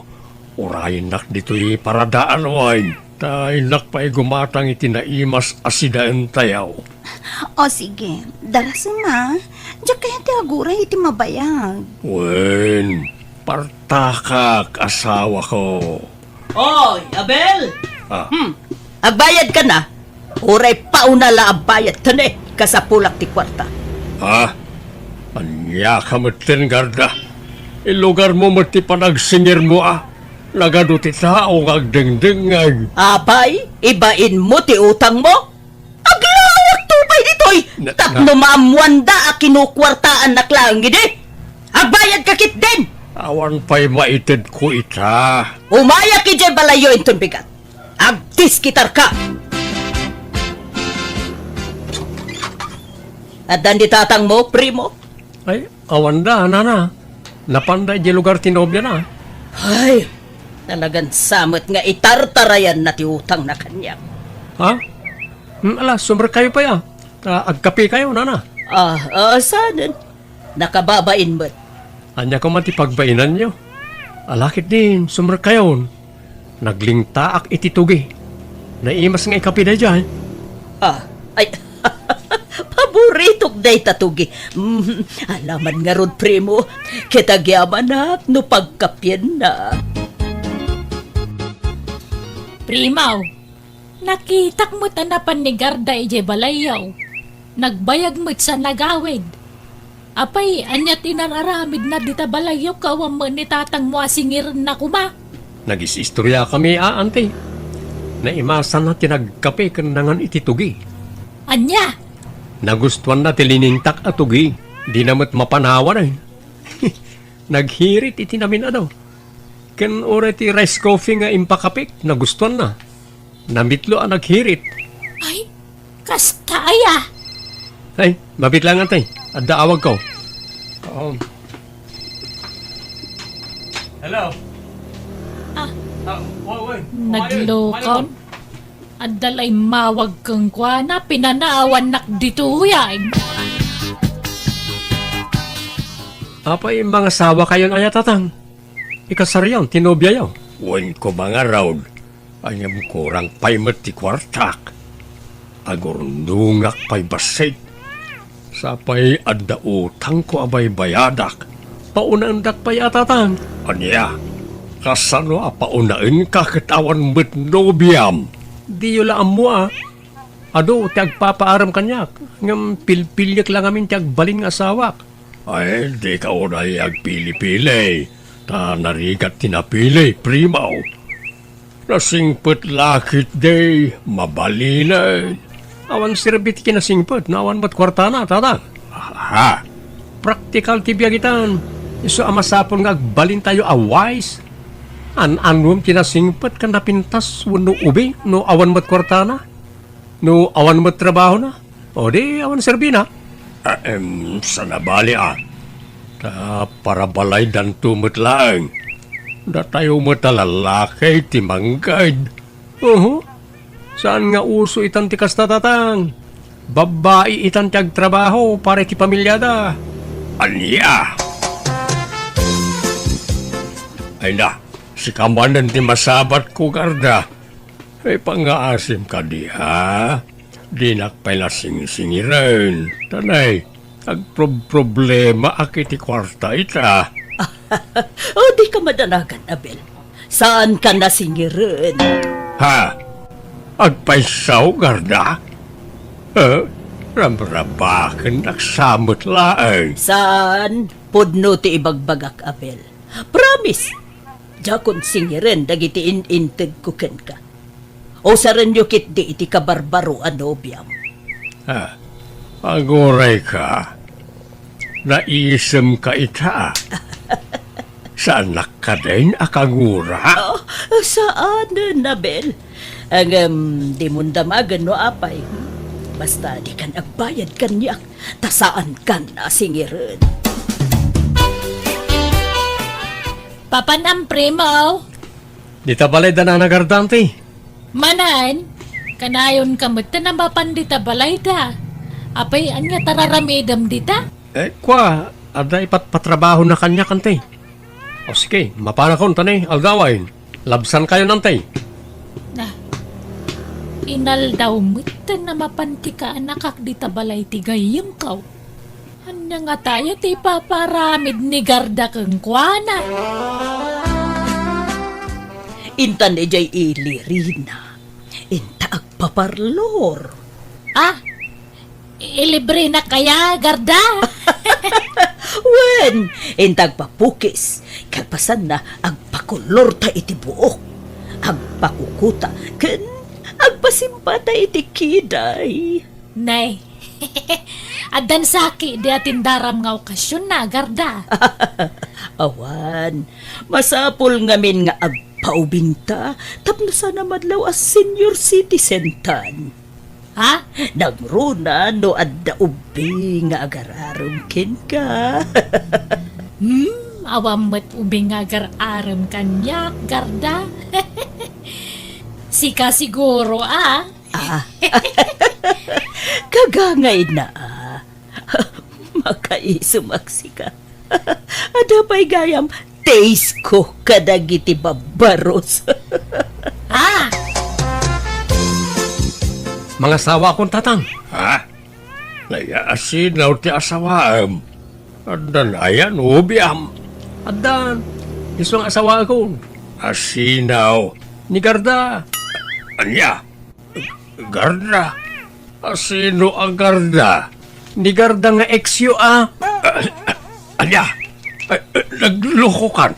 urayennak ditoy paradaan wen, ta innak pay gumatang iti naimas a sidaentayo. O sige, darasem a. Diak kayat ti aguray iti mabayag. Wen, partakak, asawako. Oy, Abel! Ah. Hmm. Agbayadka na? Uray pauna la a bayad, tene, kasapulak ti kuarta. Ha? Ania ka metten, Garda? Ilugarmo met ti panagsingirmo a. Nagadu ti tao nga agdengdengngeg. Apay, ibainmo ti utangmo? Aglawakto pay ditoy. Na, tapno na- maammoanda a kinukuartaannak laeng idi. Agbayadka ketdin. Awan pay maitedko ita. Umayak idiay balayyo inton bigat. Agdiskitarka. Addan di tatangmo, primo? Ay, awanda, nana. Napanda idiay lugar ti nobiana. Ay, talagan sa met nga itartarayanna ti utangna kaniak. Ha? Hmm, ala, sumrekkayo pay a. Ta agkapekayo, nana. Ah, ah, sanen? Nakababain met. Ania koma ti pagbainanyo? Ala ketdin, sumrekkayon. Naglingtaak iti tugi. Naimas nga ikapi daydiay. Ah, ay, paboritok dayta tugi. Mm, alaman ngarud, primo. Ket agyamanak no pagkapienna. Primo, nakitak met a napan ni Garda idiay balayyo. Nagbayag met sa nagawid. Apay, ania ti inar-aramidna dita balayyo, awan met ni tatangmo a singirenna koma? Nagis-istoriakami a, anti. Naimasanna ti nagkape ken nangan iti tugi. Ania? Nagustuanna ti liningtak a tugi. Dina met mapanawan, eh. Naghirit iti namin-adu. Ken uray ti rice coffee nga impakapek, nagustuanna. Namitlo a naghirit. Ay, kasta aya. Ay, mabit lang, anti. Adda awagko. Oo. Hello? Ah. Ah, wa-, wa-, Naglokaw. Adda la immawag kenkuana, pinanawannak ditoyen. Apay, mangasawakayon aya, Tatang? Ikasaryo ti nobiayo? Wen ko mangarud, ngem kurang pay met ti kuartak. Agurnongak pay bassit. Sapay adda utangko a baybayadak. Paunaendak pay a, Tatang. Ania? Kasano a paunaenka ket awan met nobiam? Diyo la ammo a. Adu ti agpapaarem kaniak, ngem pilpiliek la ngamin ti agbalin nga asawak. Ay, dika unay agpili-pili, ta narigat ti napili, primo. Nasingpet la ketdi, mabalinen. Awan serbi ti kinasingpet no awan met kuartana, Tatang. Aha. Praktikal ti biag itan. Isu a masapul nga agbalintayo a wise. An-anuem ti nasingpet ken napintas wenno ubing no awan met kuartana? No awan met trabahona? O di awan serbina? Ahem, saan a bali a. Ta para balaydanto met laeng. Datayo met a lalaki ti mangged. Uhu. Saan nga uso itan ti kasta, Tatang. Babbai itan ti agtrabaho para iti pamiliada. Ania? Ay na, sika manen ti masabatko, Garda. Ay, pangngaasim kadi, ha? Dinak pay nasingsingiren. Tanay, agprob-problema ak iti kuarta ita. O, dika madanagan, Abel. Saanka nasingiren. Ha? Agpayso, Garda? Eh, ramrabakennak sa met laeng. Saan? Pudno ti ibagbagak, Abel. Promise! Diakon singiren dagiti in-intedko kenka. Usarenyo ketdi iti kabarbaro a nobiam. Ah, agurayka. Naisemka ita. Saannak kadin a kagura? Oh, saanen, Abel. Ngem, dimon damagen no apay. Basta dikan agbayad kaniak, ta saankan a singiren. Papanam, primo. Dita balay da Nana Garda, anti. Manen, kanayonka met ta mapan dita balay da. Apay, ania ta raramidem dita? Eh, kua, adda ipatpatrabahona kaniak, anti. O sige, mapanakon ta ni aldawen. Labsankayon, anti. Na, inaldaw met ta mapan ti kaanakak dita balay ti gayyemko. Ania ngata aya ti ipaparamid ni Garda kenkuana? Intan idiay ilirina, inta agpaparlor. Ah, ilibrena kaya, Garda? Wen, inta agpapukis, kalpasanna, agpakulorta iti buok, agpakukuta, ken agpasimpata iti kiday. Nay, addan saki di atindaram nga okasionna, Garda. Awan, masapul ngamin nga agpaubingta tapno saan a madlaw a senior citizen tan. Ha? Nangruna no adda ubing nga agar-arem kenka. Hmm, awan met ubing nga agar-arem kaniak, Garda. Sika siguro, ah. Ah. Kagangayna, ah. Makaisumak sika. Adda pay gayam taste ko kadagiti babbaros. Ah! Mangasawakon, Tatang. Ha? Nayaasinaw ti asawaem. Addan aya nobiam? Addan. Isu nga asawakon. Asinaw? Ni Garda. Ania? Garda? Asino a Garda? Ni Garda nga ex-yo a. Ah, ania? Ay, naglokokan.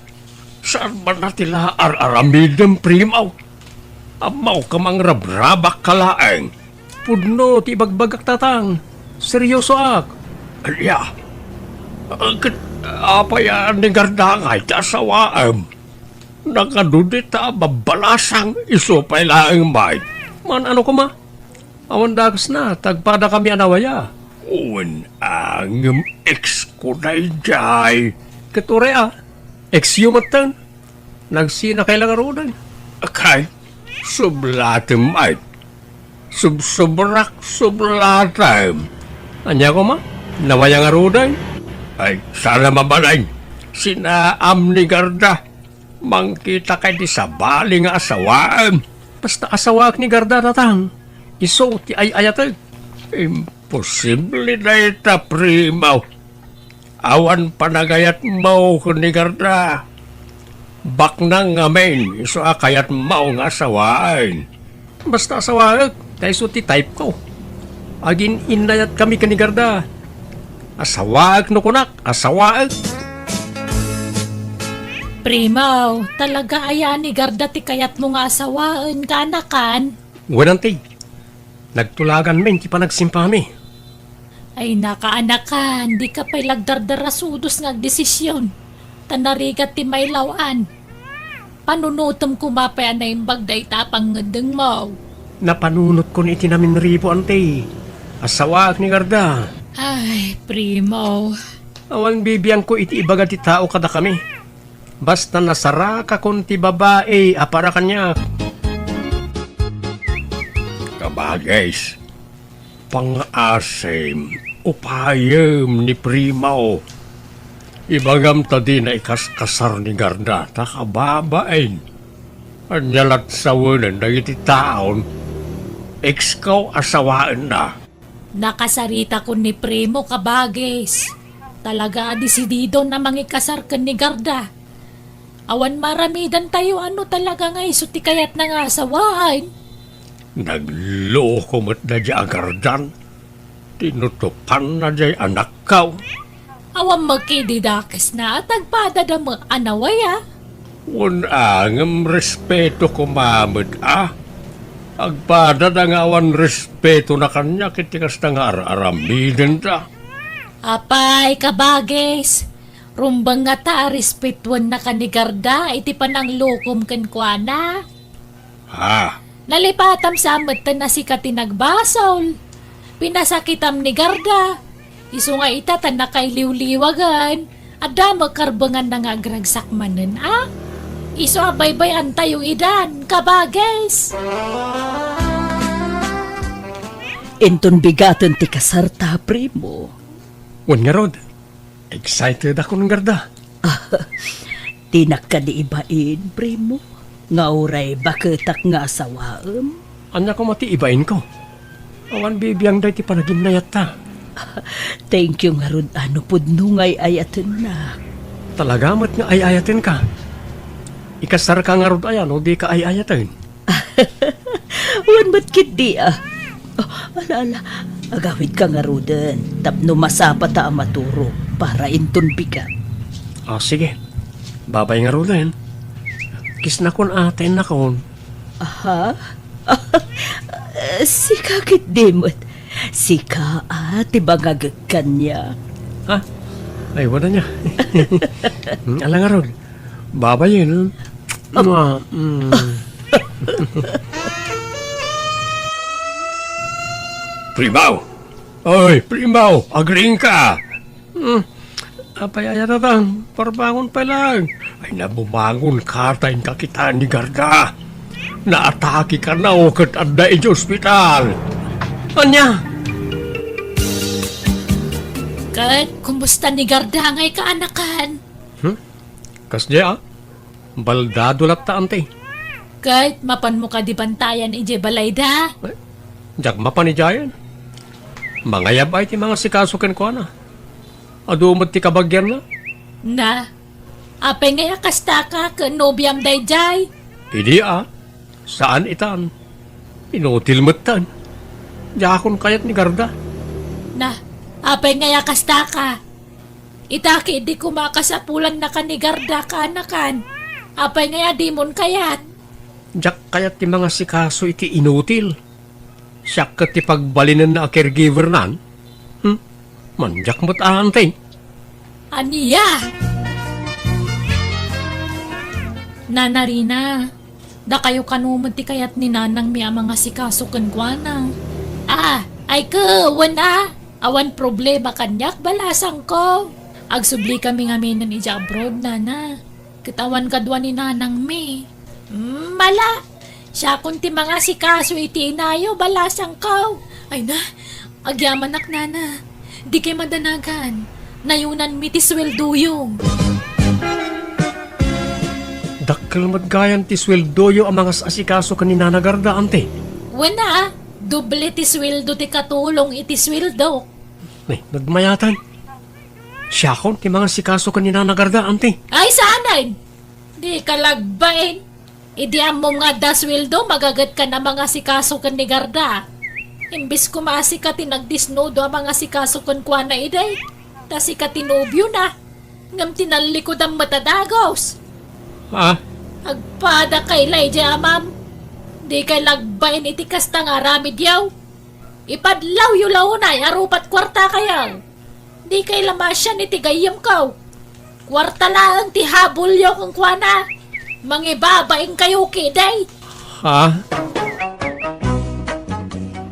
Saan man a ti la ar-aramidem, Primo? Ammok a mangrabrabak ka laeng. Pudno ti ibagbagak, Tatang. Seriosoak. Ania? Ket apay a ni Garda ngay ti asawaem? Nakadudi ta babbalasang isu pay laeng met. Man-ano koma? Awan dakesna, ta agpadakami a nawaya. Wen a ngem ex ko daydiay. Ket uray a, ex yo metten. Nagsinakay la ngaruden. Kay, sublatem met. Subsobrak, sublatem. Ania koma? Nawaya ngaruden? Ay, saan a mabalin. Sinaam ni Garda. Mangkitaka iti sabali nga asawaem. Basta asawaek ni Garda, Tatang. Isu ti ay-ayatek. Imposible dayta, Primo. Awan panagayatmo ken ni Garda. Baknang ngamin isu a kayatmo nga asawaen. Basta asawaek, ta isu ti type ko. Agin-innayatkami ken ni Garda. Asawaek no kunak, asawaek. Primo, talaga aya ni Garda ti kayatmo nga asawaen, kaanakan? Wen, Auntie. Nagtulaganmin ti panagsimpami. Ay, nakaanakan, dika pay la agdardarasudos nga agdesisyon. Ta narigat ti mailaw-an. Panunotem koma pay a naimbag dayta a pangngeddengmo. Napanunotkon iti naminribo, Auntie. Asawaek ni Garda. Ay, Primo. Awan bibiangko iti ibaga ti tao kadakami. Basta nasarakakon ti babai a para kaniak. Kabagis, pangaasim, upayem ni Primo. Ibagam ta dina ikaskasar ni Garda ta kababain. Ania lat sawenen dagiti taon, ex ko a sawaenna. Nakasaritakon ni Primo, kabagis. Talaga a desididon a mangikasar ken ni Garda. Awan maaramidantayo a no talaga nga isu ti kayatna nga asawaen. Nagluko met daydiay a Gardan. Tinutopanna diay anakko. Awan met idi dakesna a tagpadada met a nawaya. Wen a, ngem respeto koma met a. Agpadada nga awan respetona kaniak iti kasta nga ar-aramidenda. Apay, kabagis, rumbeng ngata a respetuennaka ni Garda iti pananglukom kenkuana. Ha? Nalipatam sa metten a sika ti nagbasol. Pinasakitam ni Garda. Isu nga ita ta nakailiwliwagan. Adda met karbenganna nga agragsak manen a. Isu a baybay-antayo idan, kabagis. Inton bigaten ti kasarta, Primo. Wen ngarud, excited akon, Garda. Dinak kadi ibain, Primo, nga uray baketak nga asawaem? Ania koma ti ibainko? Awan bibiangda iti panaginayatta. Thank you ngarud a no pudno nga ay-ayatennak. Talaga met nga ay-ayatenka. Ikasarka ngarud aya no dika ay-ayaten? Wen met ketdi a. Oh, ala, ala. Agawidka ngaruden tapno masapata a maturog para inton bigat. Ah, sige. Babay ngaruden. Kisnakon a, tayennakon. Aha? Sika ketdi met. Sika a ti bangagek kaniak. Ha? Ay, wen ania. Ala ngarud. Babayen. Mua, mm. Primo! Oy, Primo! Agriingka! Hmm. Apay aya, Tatang? Parbangon pay laeng. Ay, nabumangon ka ta inka kitaan ni Garda. Naatake kano ket adda iti ospital. Ania? Ket kumusta ni Garda ngay kaanakan? Hmm? Kasdiay a? Baldado latta, Auntie. Ket mapanmo kadi bantayan idiay balayda? Eh, diak mapan idiayen. Mangayab ay ti mangasikaso kenkuana. Adu met ti kabagianna. Na, apay ngay a kastaka ken nobiam daydiay? Idi a, saan itan. Inutil metten. Diakon kayat ni Garda. Na, apay ngay a kastaka? Ita ketdi koma a kasapulannaka ni Garda kaanakan. Apay ngay a dimon kayat? Diak kayat ti mangasikaso iti inutil. Siak ket ti pagbalinenna a caregiver nan. Hmm? Mandiak met a, Ante. Ania? Nana Rina, dakayo kano met ti kayat ni nanangmi a mangasikaso kenkuana? Ah, ay ket, wen a. Awan problema kaniak, balasangko. Agsublikami ngaminen idiay abroad, nana. Ket awan kadua ni nanangmi. Mm, mala, siakon ti mangasikaso iti inayo, balasangko. Ay na, agyamanak, nana. Dikay madanagan. Nayunanmi ti sueldoyo. Dakkel met gayam ti sueldoyo a mangas-asikaso ken ni Nana Garda, Ante. Wen a, doble ti sueldo ti katulong iti sueldo. Ay, nagmayatan. Siakon ti mangasikaso ken ni Nana Garda, Ante. Ay, saanen? Dika lagbain. Idi ammom nga adda sueldo, magagetka a mangasikaso ken ni Garda. Imbes koma a sika ti nagdisnudo a mangasikaso kenkuana idi, ta sika ti nobiona. Ngem tinallikudam met a dagus. Ah? Agpadakay la idiay amam. Dikay lagbain iti kasta nga aramidyo. Ipadlawyo la unay a rupat kuartakayo. Dikay la masian iti gayyemko. Kuarta laeng ti habulyo kenkuana. Mangibabainkayo ketdi. Ha?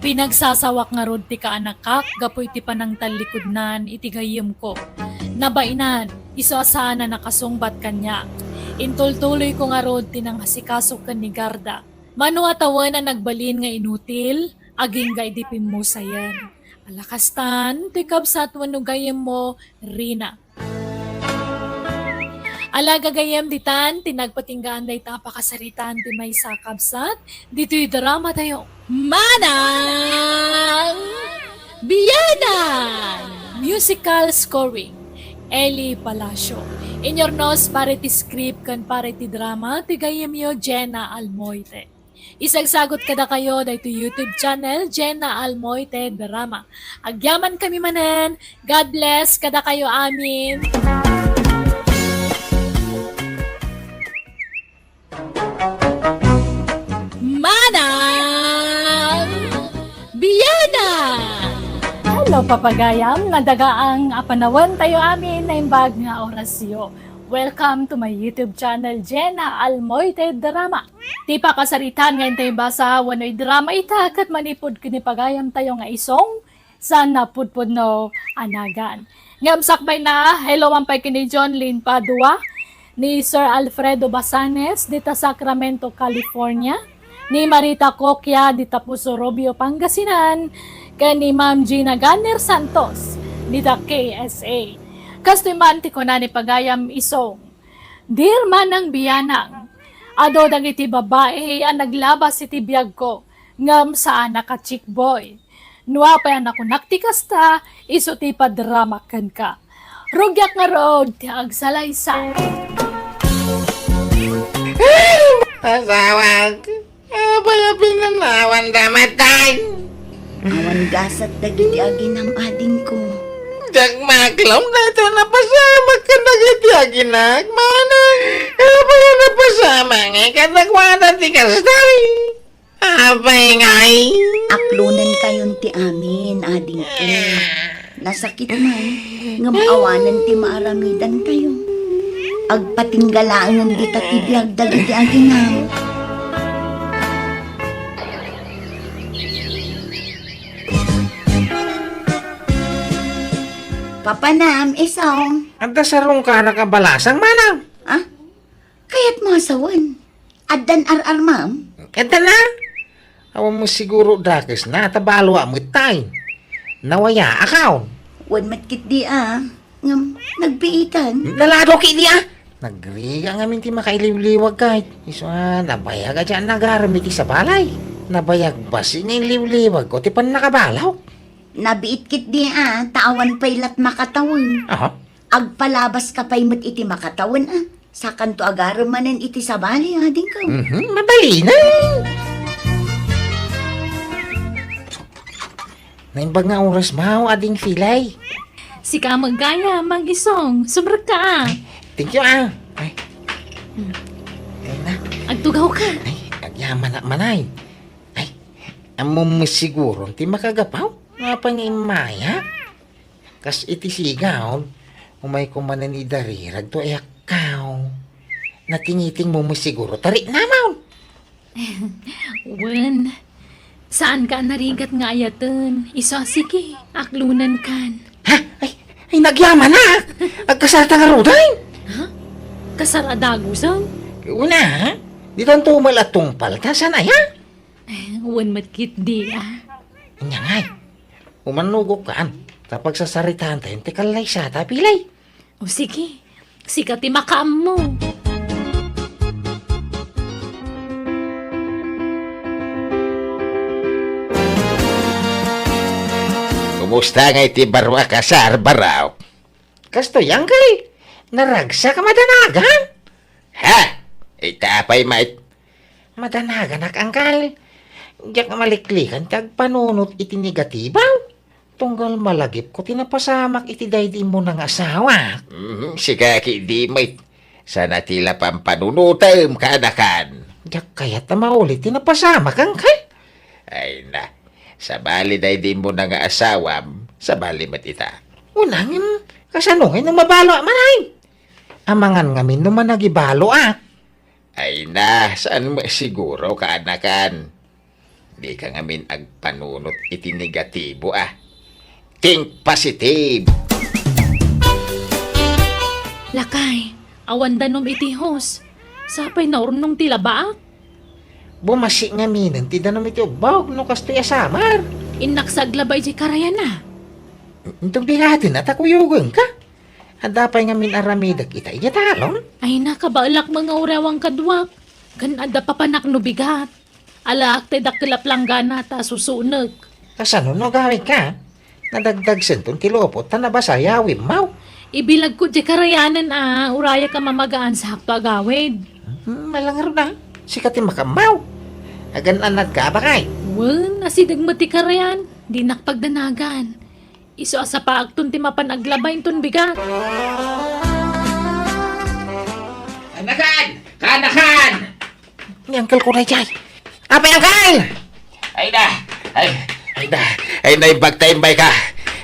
Pinagsasawak ngarud ti kaanakak gapu iti panangtallikudnan iti gayyemko. Nabainan, isu a saan a nakasungbat kaniak. Intultuloyko ngarud ti nangasikaso ken ni Garda. Mano a tawen a nagbalin nga inutil, agingga idi pimmusayen. Ala kastan, toy kabsat wenno gayyemmo, Rina. Ala gagayyem ditan ti nagpatinggaan dayta a pakasaritaan ti maysa a kabsat, ditoy dramatayo. Manang Biyanan! Musical scoring, Eli Palacio. Inyurnos para iti script ken para iti drama ti gayyemyo, Jenna Almoite. Isagsagut kadakayo daytoy YouTube channel, Jenna Almoite Drama. Agyamankami manen. God bless kadakayo amin. Manang Biana! Hello, papagayam, nadagaang a panawen tayo amin naimbag nga orasyo. Welcome to my YouTube channel, Jenna Almoite Drama. Ti pakasaritaan nga intay basa wenno idrama ita ket manipud ken ni pagayam tayo nga isong saan a pudpudno a nagan. Ngem sakbay na, hello man pay ken ni John Lynn Padua, ni Sir Alfredo Basanes dita Sacramento, California, ni Marita Coquia dita Puso Rubio, Pangasinan, ken ni Ma'am Gina Ganner Santos dita K S A. Kastoy man ti kuna ni pagayam isong, Dear Manang Bianang, adu dagiti babai a naglabas iti biagko, ngem saanak a chick boy. No apay a nakunak ti kasta, isu ti ipadramak kenka. Rugiak ngarud ti agsalaysay. Asawak, apay a pinanawanda met tay? Awan gasat dagiti aginam, adingko. Diak maklom dayta a napasamak kadagiti aginak, manang. Apay a napasamak nga kadakuada ti kasta? Apay ngay? Aklonentayon ti amin, adingko. Nasakit man, ngem awanen ti maaramidantayo. Agpatingga laengen dita ti biag dagiti aginam. Papanam, isong. Adda sarungkanak a balasang, manang? Ah? Kayatmo a sawen? Addan ar-armam? Adda na. Awan mo siguro dakes na, ta balo a met tay. Nawaya, akaw? Wen met ketdi a. Ngem, nagbiitan. Nalado ketdi a. Nagriga ngamin ti makailiwliwag kay. Isu a, nabayag a diyan nagarem iti sabalay. Nabayag basi nga iliwliwag ko ti pannakabalaw. Nabiit ketdi a, ta awan pay lat makatawen. Aha. Agpalabas ka pay met iti makatawen a. Sakanto agarem manen iti sabali, adingko. Mhm, mabalinen. Naimbag nga oras maw, ading Filay. Sika met gayam, Mang Isong. Sumrekka a. Thank you, ah. Ay. Hmm. Tugawka. Ay, agyamanak manay. Ay, ammom met siguro ti makagapu? Apay nga immaya? Kas iti sigaw, umayko manen idarirag to ayakkaw. Natingitingmo met siguro, tariknamon. Wen, saanka a narigat nga ayaten. Isu a sige, aklonenkan. Ha? Ay, ay, nagyamanak! Agkasarta ngaruden? Ha? Kasar a dagusen? Una, ha? Ditanto met la tungpal, ta saan aya? Wen met ketdi, a. Ania ngay? Umanugok kaan, ta pagsasaritaantayon ti kallaysata, pilay. O sige, sika ti makaammo. Kumusta ngay ti baro a kasar, baro? Kastoy, angkel. Naragsak a madanagan. Ha? Ita pay met. Madanaganak, angkel. Diak maliklikan ti agpanunot iti negatibo. Tunggal malagipko ti napasamak iti daydi immuna nga asawa. Mhm, sika ketdi met. Saan a ti la pampanunotem, kaanakan. Diak kayat a mauli ti napasamak, angkel. Ay na, sabali daydi immuna nga asawam, sabali met ita. Unangem, kasano ngay no mabaloak manay? Amangan ngamin no managibaloak. Ay na, saan met siguro, kaanakan? Dika ngamin agpanunot iti negatibo, a. Think positive! Lakay, awan danom iti hus. Sapay naurnong ti labaak. Bumassit ngaminen ti danom iti ubbog no kastoy a summer. Innak sa aglaba idiay karayan a. Inton bigaten a ta kuyogenka. Adda pay ngamin aramidek ita idiay talon? Ay, nakabaelak nga uray awan kaduak. Ken adda papanak no bigat. Alaak ti dakkel a planggana ta susunek. Kasano no agawidka? Nadagdagsenton ti lupot ta nabasa yawimmaw. Ibilagko diay karayanen a urayak a mamagaan sa hakto agawid. Hmm, malangarod a. Sika ti makaammo. Agan-anadka a bakay. Wen, asideg met ti karayan. Dinak pagdanagan. Isu a sapaakton ti mapan aglaba inton bigat. Kaanakan! Kaanakan! Ni Uncle ko na jay. Apay, Uncle! Ay na! Ay, ay na! Ay na, imbag ta immayka!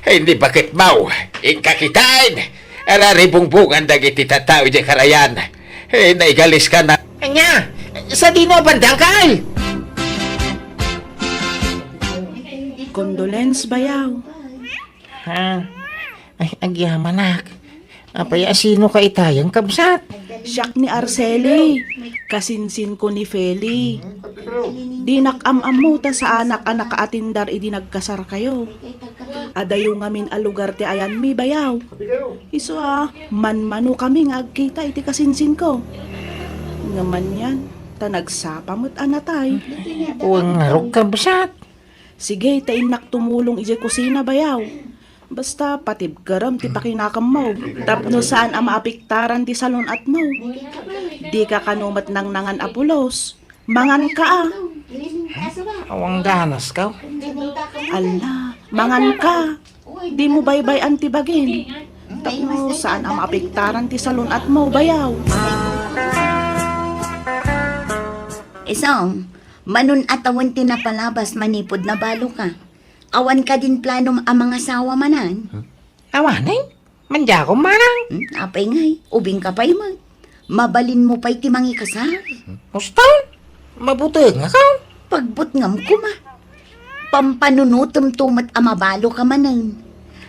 Ay, ni bakit mau! Inka kitain! Araribungbungan dagiti tattao idiay karayan! Ay, naigaliska na! Ania? Sadino a banda, Uncle? Condolence, bayaw. Ha? Ay, agyamanak. Apay a sinoka itayen, kabsat? Siak ni Arceli. Kasinsinko ni Feli. Dinak am-ammo ta saanak a nakaatindar idi nagkasarkayo. Adayo ngamin a lugar ti ayanmi, bayaw. Isu a, manmanokami nga agkita iti kasinsinko. Ngem anian, ta nagsapa met a natay. Wen ngarud, kabsat. Sige, ta innak tumulong idiay kusina, bayaw. Basta, patibkerem ti pakinakemmo tapno saan a maapiktaran ti salun-atmo. Dika kano met nangnangan a pulos. Manganka a. Awan ganaska. Ala, manganka. Dimo baybay-an ti bagim. Tapno saan a maapiktaran ti salun-atmo, bayaw. Isong, manun-at awan ti napalabas manipud nabaloka. Awan kadin planom a mangasawa manen? Hmm? Awanen? Mandiakom manen? Hmm, apay ngay, ubingka pay met. Mabalinmo pay ti mangikasar. Hmm? Uston? Mabutengakon? Pagbutngam koma. Pampanunotemto met a mabaloka manen.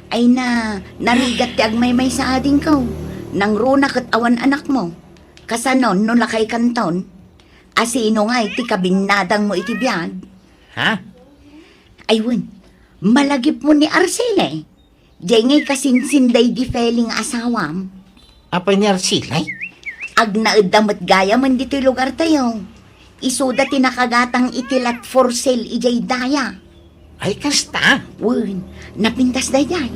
Ay na, narigat ti agmaymaysa adingko. Nangruna ket awan anakmo. Kasanon no lakaykanton? Asino ngay ti kabinnadangmo iti biag? Ha? Ay wen, malagipmo ni Arcele. Diay ngay kasinsin daydi Feli nga asawam. Apay ni Arcele? Agnaedda met gayamen ditoy lugartayo. Isuda ti nakagatang iti lot for sale idiay daya. Ay, kasta? Wen, napintas daydiay.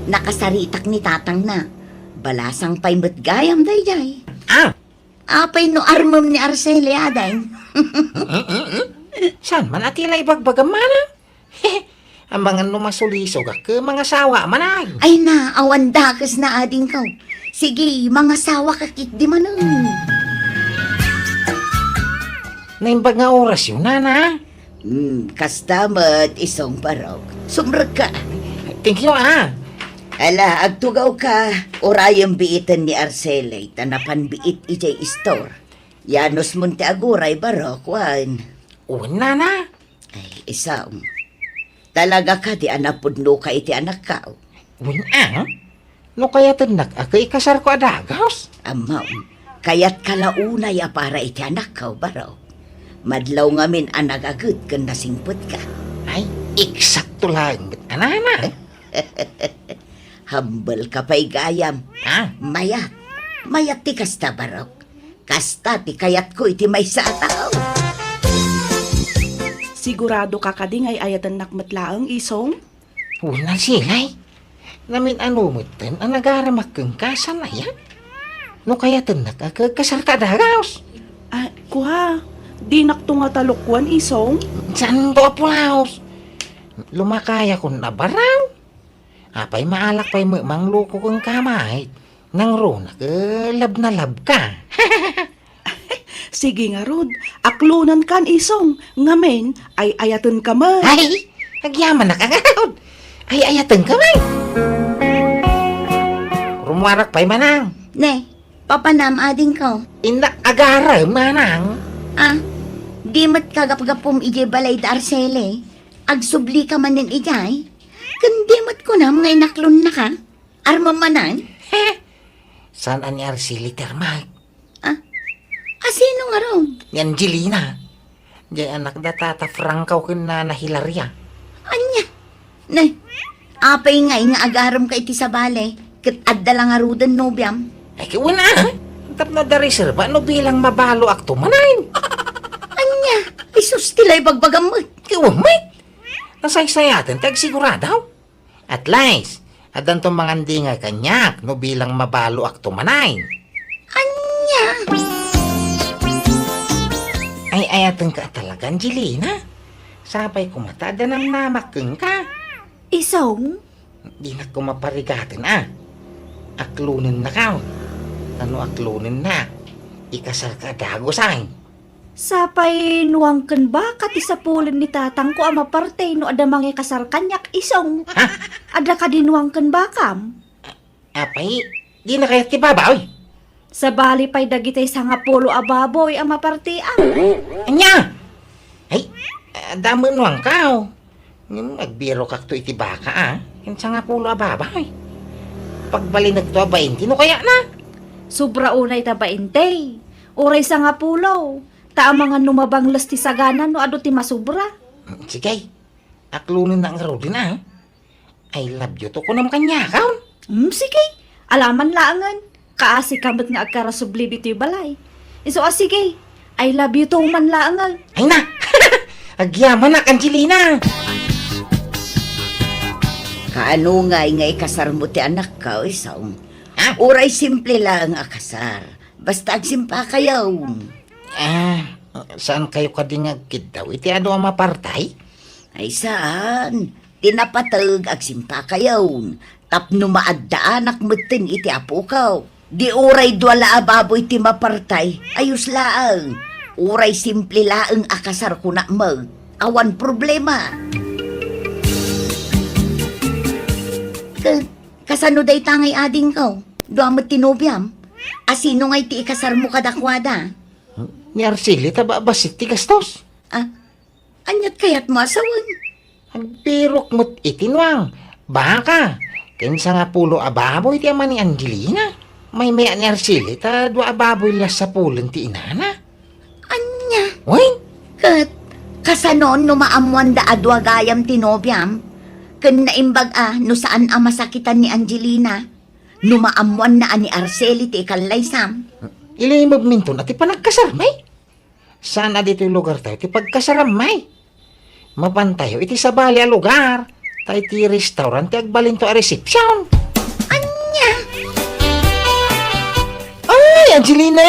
Nakasaritak ni tatangna. Balasang pay met gayam daydiay. Ah, Apay no armem ni Arceli, ading? Saan man a ti la ibagbagam manen? Amangan no masulisogak ket mangasawa manen. Ay na, awan dakesna, adingko. Sige, mangasawaka ketdi manen. Naimbag nga orasyo, nana. Hmm, kasta met, isong Barok. Sumrekka. Thank you, ah. Ala, agtugawka. Urayem biiten ni Arceli, ta napan biit idiay istor. Yanusmon ti aguray, Barok, wen? Wen, nana. Ay, isong. Talaga kadi a napudnoka iti anakko? Wen, ah. No kayatennak a ket ikasarko a dagus? Ammom, kayatka la unay a para iti anakko, Barok. Madlaw ngamin a nagaget ken nasingpetka. Ay, eksakto laeng met a nana. Humble ka pay gayam. Ha? Mayat. Mayat ti kasta, Barok. Kasta ti kayatko iti maysa a tao. Sigurado ka kadi nga ay-ayatennak met laeng, isong? Wen, Arceli. Namin-ano metten a nagaramak kenka, saan aya? No kayatennak a ket kasarka a dagus. Ah, kua, dinakto nga talukwan, isong? Saanto a pulaos? Lumakayakon a baraw. Apay, maalak pay met mangluko kenka met. Nangruna ket love na love ka. Sige ngarud, aklonenkan, isong, ngamin, ay-ayatenka met. Ay, agyamanak a ngarud. Ay-ayatenka met. Rummuarak pay, manang. Ne, papanam, adingko. Innak agarem, manang. Ah, di met kagapgapum idiay balay da Arceli. Agsublika manen idiay. Ken di met kunam nga inaklonnaka. Armam manen? Saan a ni Arceli ti armak? Ah? Asino ngarud? Ni Angelina. Diay anak da Tata Franco ken Nana Hilaria. Ania? Ne, apay ngay nga agaremka iti sabali, ket adda la ngaruden nobiam? Ay, ket wen, ah. Tapno adda reserba no bilang mabaloakto manen. Ania? Isus ti la ibagbagam met. Ket wen met. Nasaysayaten ti agsigurado. At least, addanto mangandingay kaniak no bilang mabaloakto manen. Ania? Ay-ayatenka a talaga, Angelina. Sapay koma ta adda namnamak kenka. Isong? Dinak koma parigaten a. Aklonennaka. Ta no aklonennak, ikasarka a dagus ay. Sapay nuang ken baka ti sapulen ni tatangko a maparte no adda mangikasar kaniak, isong. Ha? Adda kadi nuang ken bakam? Apay, dina kayat ti babaoy? Sabali pay dagiti sangapulo a baboy a maparteam. Ania? Ay, adda met nuangko. Ngem agbirokakto iti baka, a. Ken sangapulo a baboy. Pagbalinekto a bainte no kayatna. Sobra unay ta bainte. Uray sangapulo. Ta amangan no mabangles ti sagana no adu ti masobra. Sige. Aklonennak ngaruden, a. I love you to, kunam kaniak, a. Hmm, sige. Alaman laengen. Kaasika met nga agkarasubli ditoy balay. Isu a, sige. I love you to man laengen. Ay na! Agyamanak, Angelina! Kaano ngay nga ikasarmo ti anakko, isong? Ha? Uray simple laeng a kasar. Basta agsimpakayon. Ah, saankayo kadi nga agkiddaw iti adu a mapartay? Ay, saan. Ti napateg, agsimpakayon. Tapno maaddaanak metten iti apuko. Di uray dua la a baboy ti mapartay, ayos laeng. Uray simple laeng a kasar, kunak met, awan problema. Ka-, kasano dayta ngay adingko? Dua met ti nobiam? Asino ngay ti ikasarmo kadakuada? Ni Arceli ta ba-, bassit ti gastos. Ah, Aniat kayatmo a sawen? Agbirok met iti nuang, baka, ken sangapulo a baboy ti ama ni Angelina. Maymay-at ni Arceli ta dua a baboy la sapulen ti inana. Ania? Wen? Ket, kasano no maammoanda a dua gayam ti nobiam? Ken naimbag a no saan a masakitan ni Angelina? No maammoanna a ni Arceli ti ikallaysam? Ilimebminton a ti panagkasarmi? Saan a ditoy lugartayo ti pagkasarammi? Mapantayo iti sabali a lugar, ta iti restaurant ti agbalinto a resepsiyon. Ania? Ay, Angelina!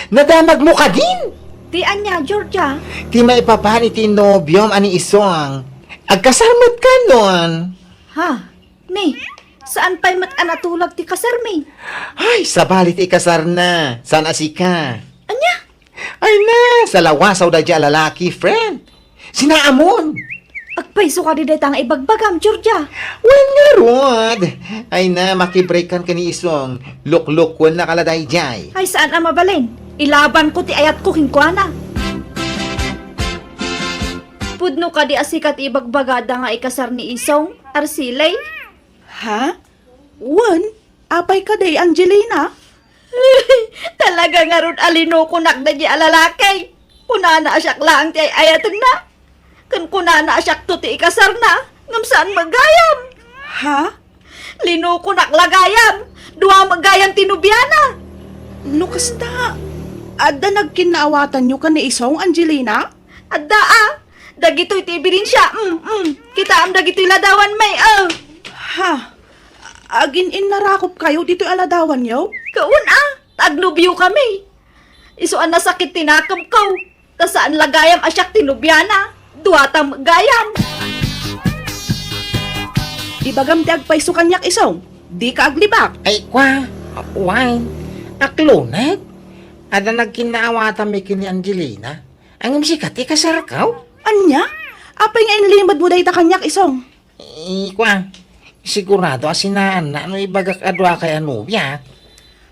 Nadamagmo kadin? Ti ania, Georgia? Ti maipapan iti nobiom a ni Isong. Agkasar met kanon. Ha? Ne, saan pay met a natulag ti kasarmi? Ay, sabali ti ikasarna. Saan a sika? Ania? Ay na, salawasaw daydiay a lalaki, friend. Sinaamon. Agpayso kadi dayta nga ibagbagam, Georgia? Wen ngarud. Ay na, makibreakan ken ni Isong. Luklukuennaka la daydiay. Ay, saan a mabalin. Ilabanko ti ayatko kenkuana. Pudno kadi a sika ti ibagbagada nga ikasar ni Isong, Arcilay? Ha? Wen, apay kadi, Angelina? Talaga ngarud a linukonak daydiay a lalaki. Kunana a siak laeng ti ay-ayatenna. Ken kunana a siakto ti ikasarna, ngem saan met gayam. Ha? Linukonak la gayam. Dua met gayam ti nobiana. No kasta, adda nagkinnaawatanyo ken ni Isong, Angelina? Adda a. Dagitoy ti ebidensia. Mm, mm. Kitaem dagitoy ladawan, may, ah. Ha? Agin-innarakopkayo ditoy a ladawanyo? Kaun a, ta agnobiokami. Isu a nasakit ti nakemko. Ta saan la gayam a siak ti nobiana. Duata met gayam. Ibagam ti agpayso kaniak, Isong. Dika aglibak. Ay, kua, wen. Akloneg. Adda nagkinnaawatanmi ken ni Angelina. Ngem sika ti kasarko? Ania? Apay nga inlimedmo dayta kaniak, Isong? Eh, kua, sigurado a sinaanna no ibagak a duakay a nobia.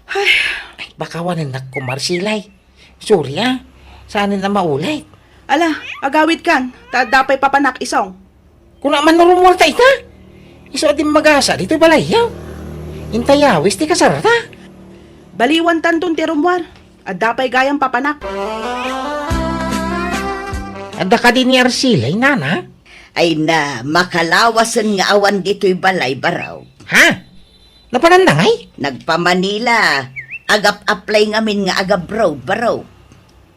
Ay. Ay, baka wanennak koma, Arcilay. Sorry, ah. Saanen a maulit. Ala, agawidkan, ta adda pay papanak, Isong. Kuna man no rummuarta ita? Isu a dimmagasa ditoy balayyo. Intay awis ti kasarta. Baliwantanton ti rummuar. Adda pay gayam papanak. Adda kadi ni Arcilay, nana? Ay na, makalawasen nga awan ditoy balay, baro. Ha? Napananda ngay? Nagpa-Manila. Agap-apply ngamin nga agabroad, baro.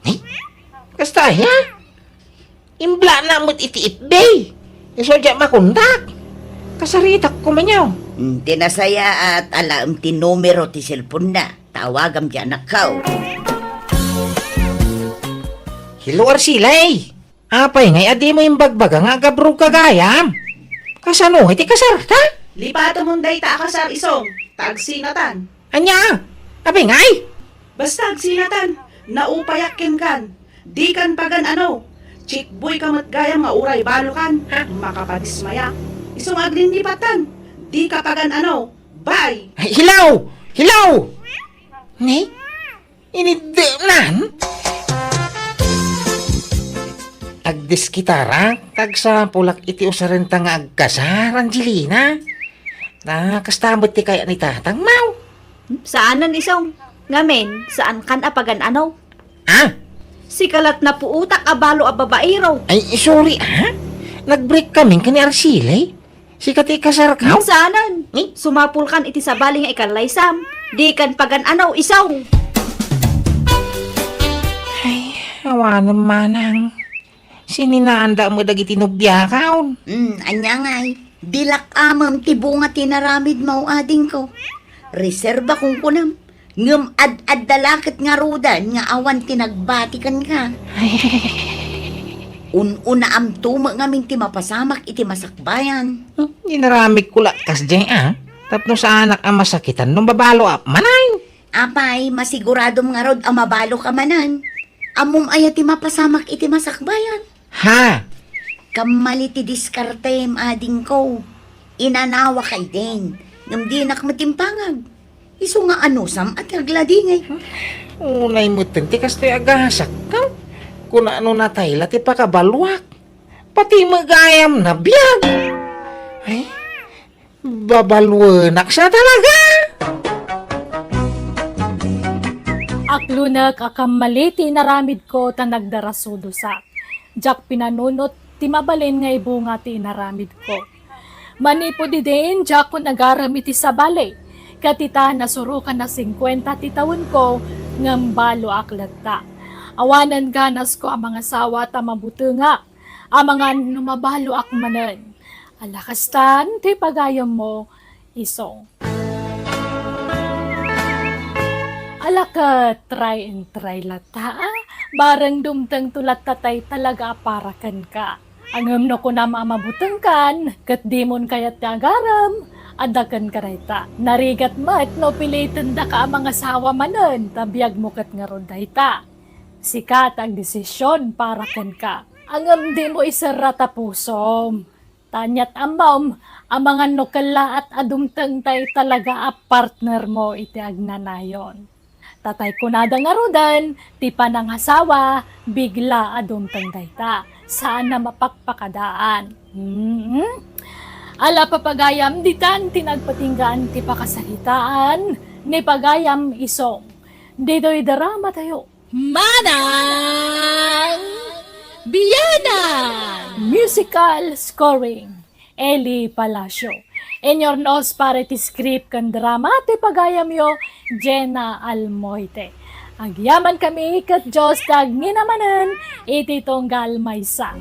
Ay, kasta aya? Imblana met iti F B. Isu a diak makontak. Kasaritak koma niya. Hmm, ti nasayaat, alaem ti numero ti cellphone na. Tawagam ti anakko. Hello, Arcilay. Apay ngay a dimo imbagbaga nga agabroadka gayam? Kasano ngay ti kasarta? Lipatemon dayta a kasar, Isong, ta agsinatan. Ania? Apay ngay? Basta agsinatan, naupayak kenkan. Dikan pagan-ano. Chickboy ka met gayam nga uray balokan. Ha? Makapadismaya. Isu nga aglinlipatan. Dika pagan-ano. Bye! Ay, hello! Hello! Ni? Iniddenan? Agdiskitarak, tagsapulak iti usarenta nga agkasar, Angelina. Ta kasta met ti kayat ni tatang, maw? Saanen, Isong. Ngamin, saankan a pagan-ano. Ah? Sika la't napuotak a balo a babaero. Ay, sorry, ah. Nag-break kami ken ni Arcilay. Sika ti ikasarko? Saanen. Eh? Sumapulkan iti sabali nga ikallaysam. Dikan pagan-ano, Isong. Ay, awanen manang. Sininaanda met dagiti nobiakaon. Hmm, ania ngay? Dilak amem ti bunga ti naramidmo, adingko. Reserba kunkunam. Ngem ad-adda la ket ngaruden nga awan ti nagbati kenka. Ay. Un-unaamto met ngamin ti mapasamak iti masakbayan. Hmm, inaramidko la kasdiay, ah. Tapno saanak a masakitan no mabaloak manen. Apay, masiguradom ngarud a mabaloka manen. Ammom aya ti mapasamak iti masakbayan? Ha? Kammali ti diskartem, adingko. Inanawak ay din, ngem dinak met impangag. Isu nga anusam a ti agladingit. Unay metten ti kastoy a gasak, no? Kuna no natay la ti pakabaloak. Pati met gayam nabiag. Ay, babaluenak sa talaga. Aklonek a kammali ti inaramidko ta nagdarasudosak. Diak pinanunot ti mabalin nga ibunga ti inaramidko. Manipud idin, diakon agarem iti sabali. Ket ita, nasurokan a singkuenta ti tawenko, ngem baloak latta. Awanen ganasko a mangasawa ta mabutengak. Amangan no mabaloak manen. Ala kastan ti pagayammo, Isong. Ala ket, try and try latta, a? Bareng dumtengto latta tay talaga a para kenka. Ngem no kunam a mabutengkan, ket dimon kayat ti agarem, adda kenka dayta. Narigat met no pilitendaka a mangasawa manen, ta biagmo ket ngarud dayta. Sika ti agdesision para kenka. Ngem dimo iserra ta pusom. Ta ania't ammom, amangan no kellaat a dumteng tay talaga a partner mo iti agnanayon. Tatay kunada ngaruden, ti panangasawa, bigla a dumteng dayta. Saan a mapakpakadaan. Mm-hmm. Ala, papagayam, ditan ti nagpatinggaan ti pakasaritaan ni pagayam isong. Ditoy drama tayo. Manang Biyanan! Musical scoring, Eli Palacio. Inurnos para iti script ken drama ti pagayamyo, Jenna Almoite. Agyaman kami ket Dios ti agngina manen iti tunggal maysa.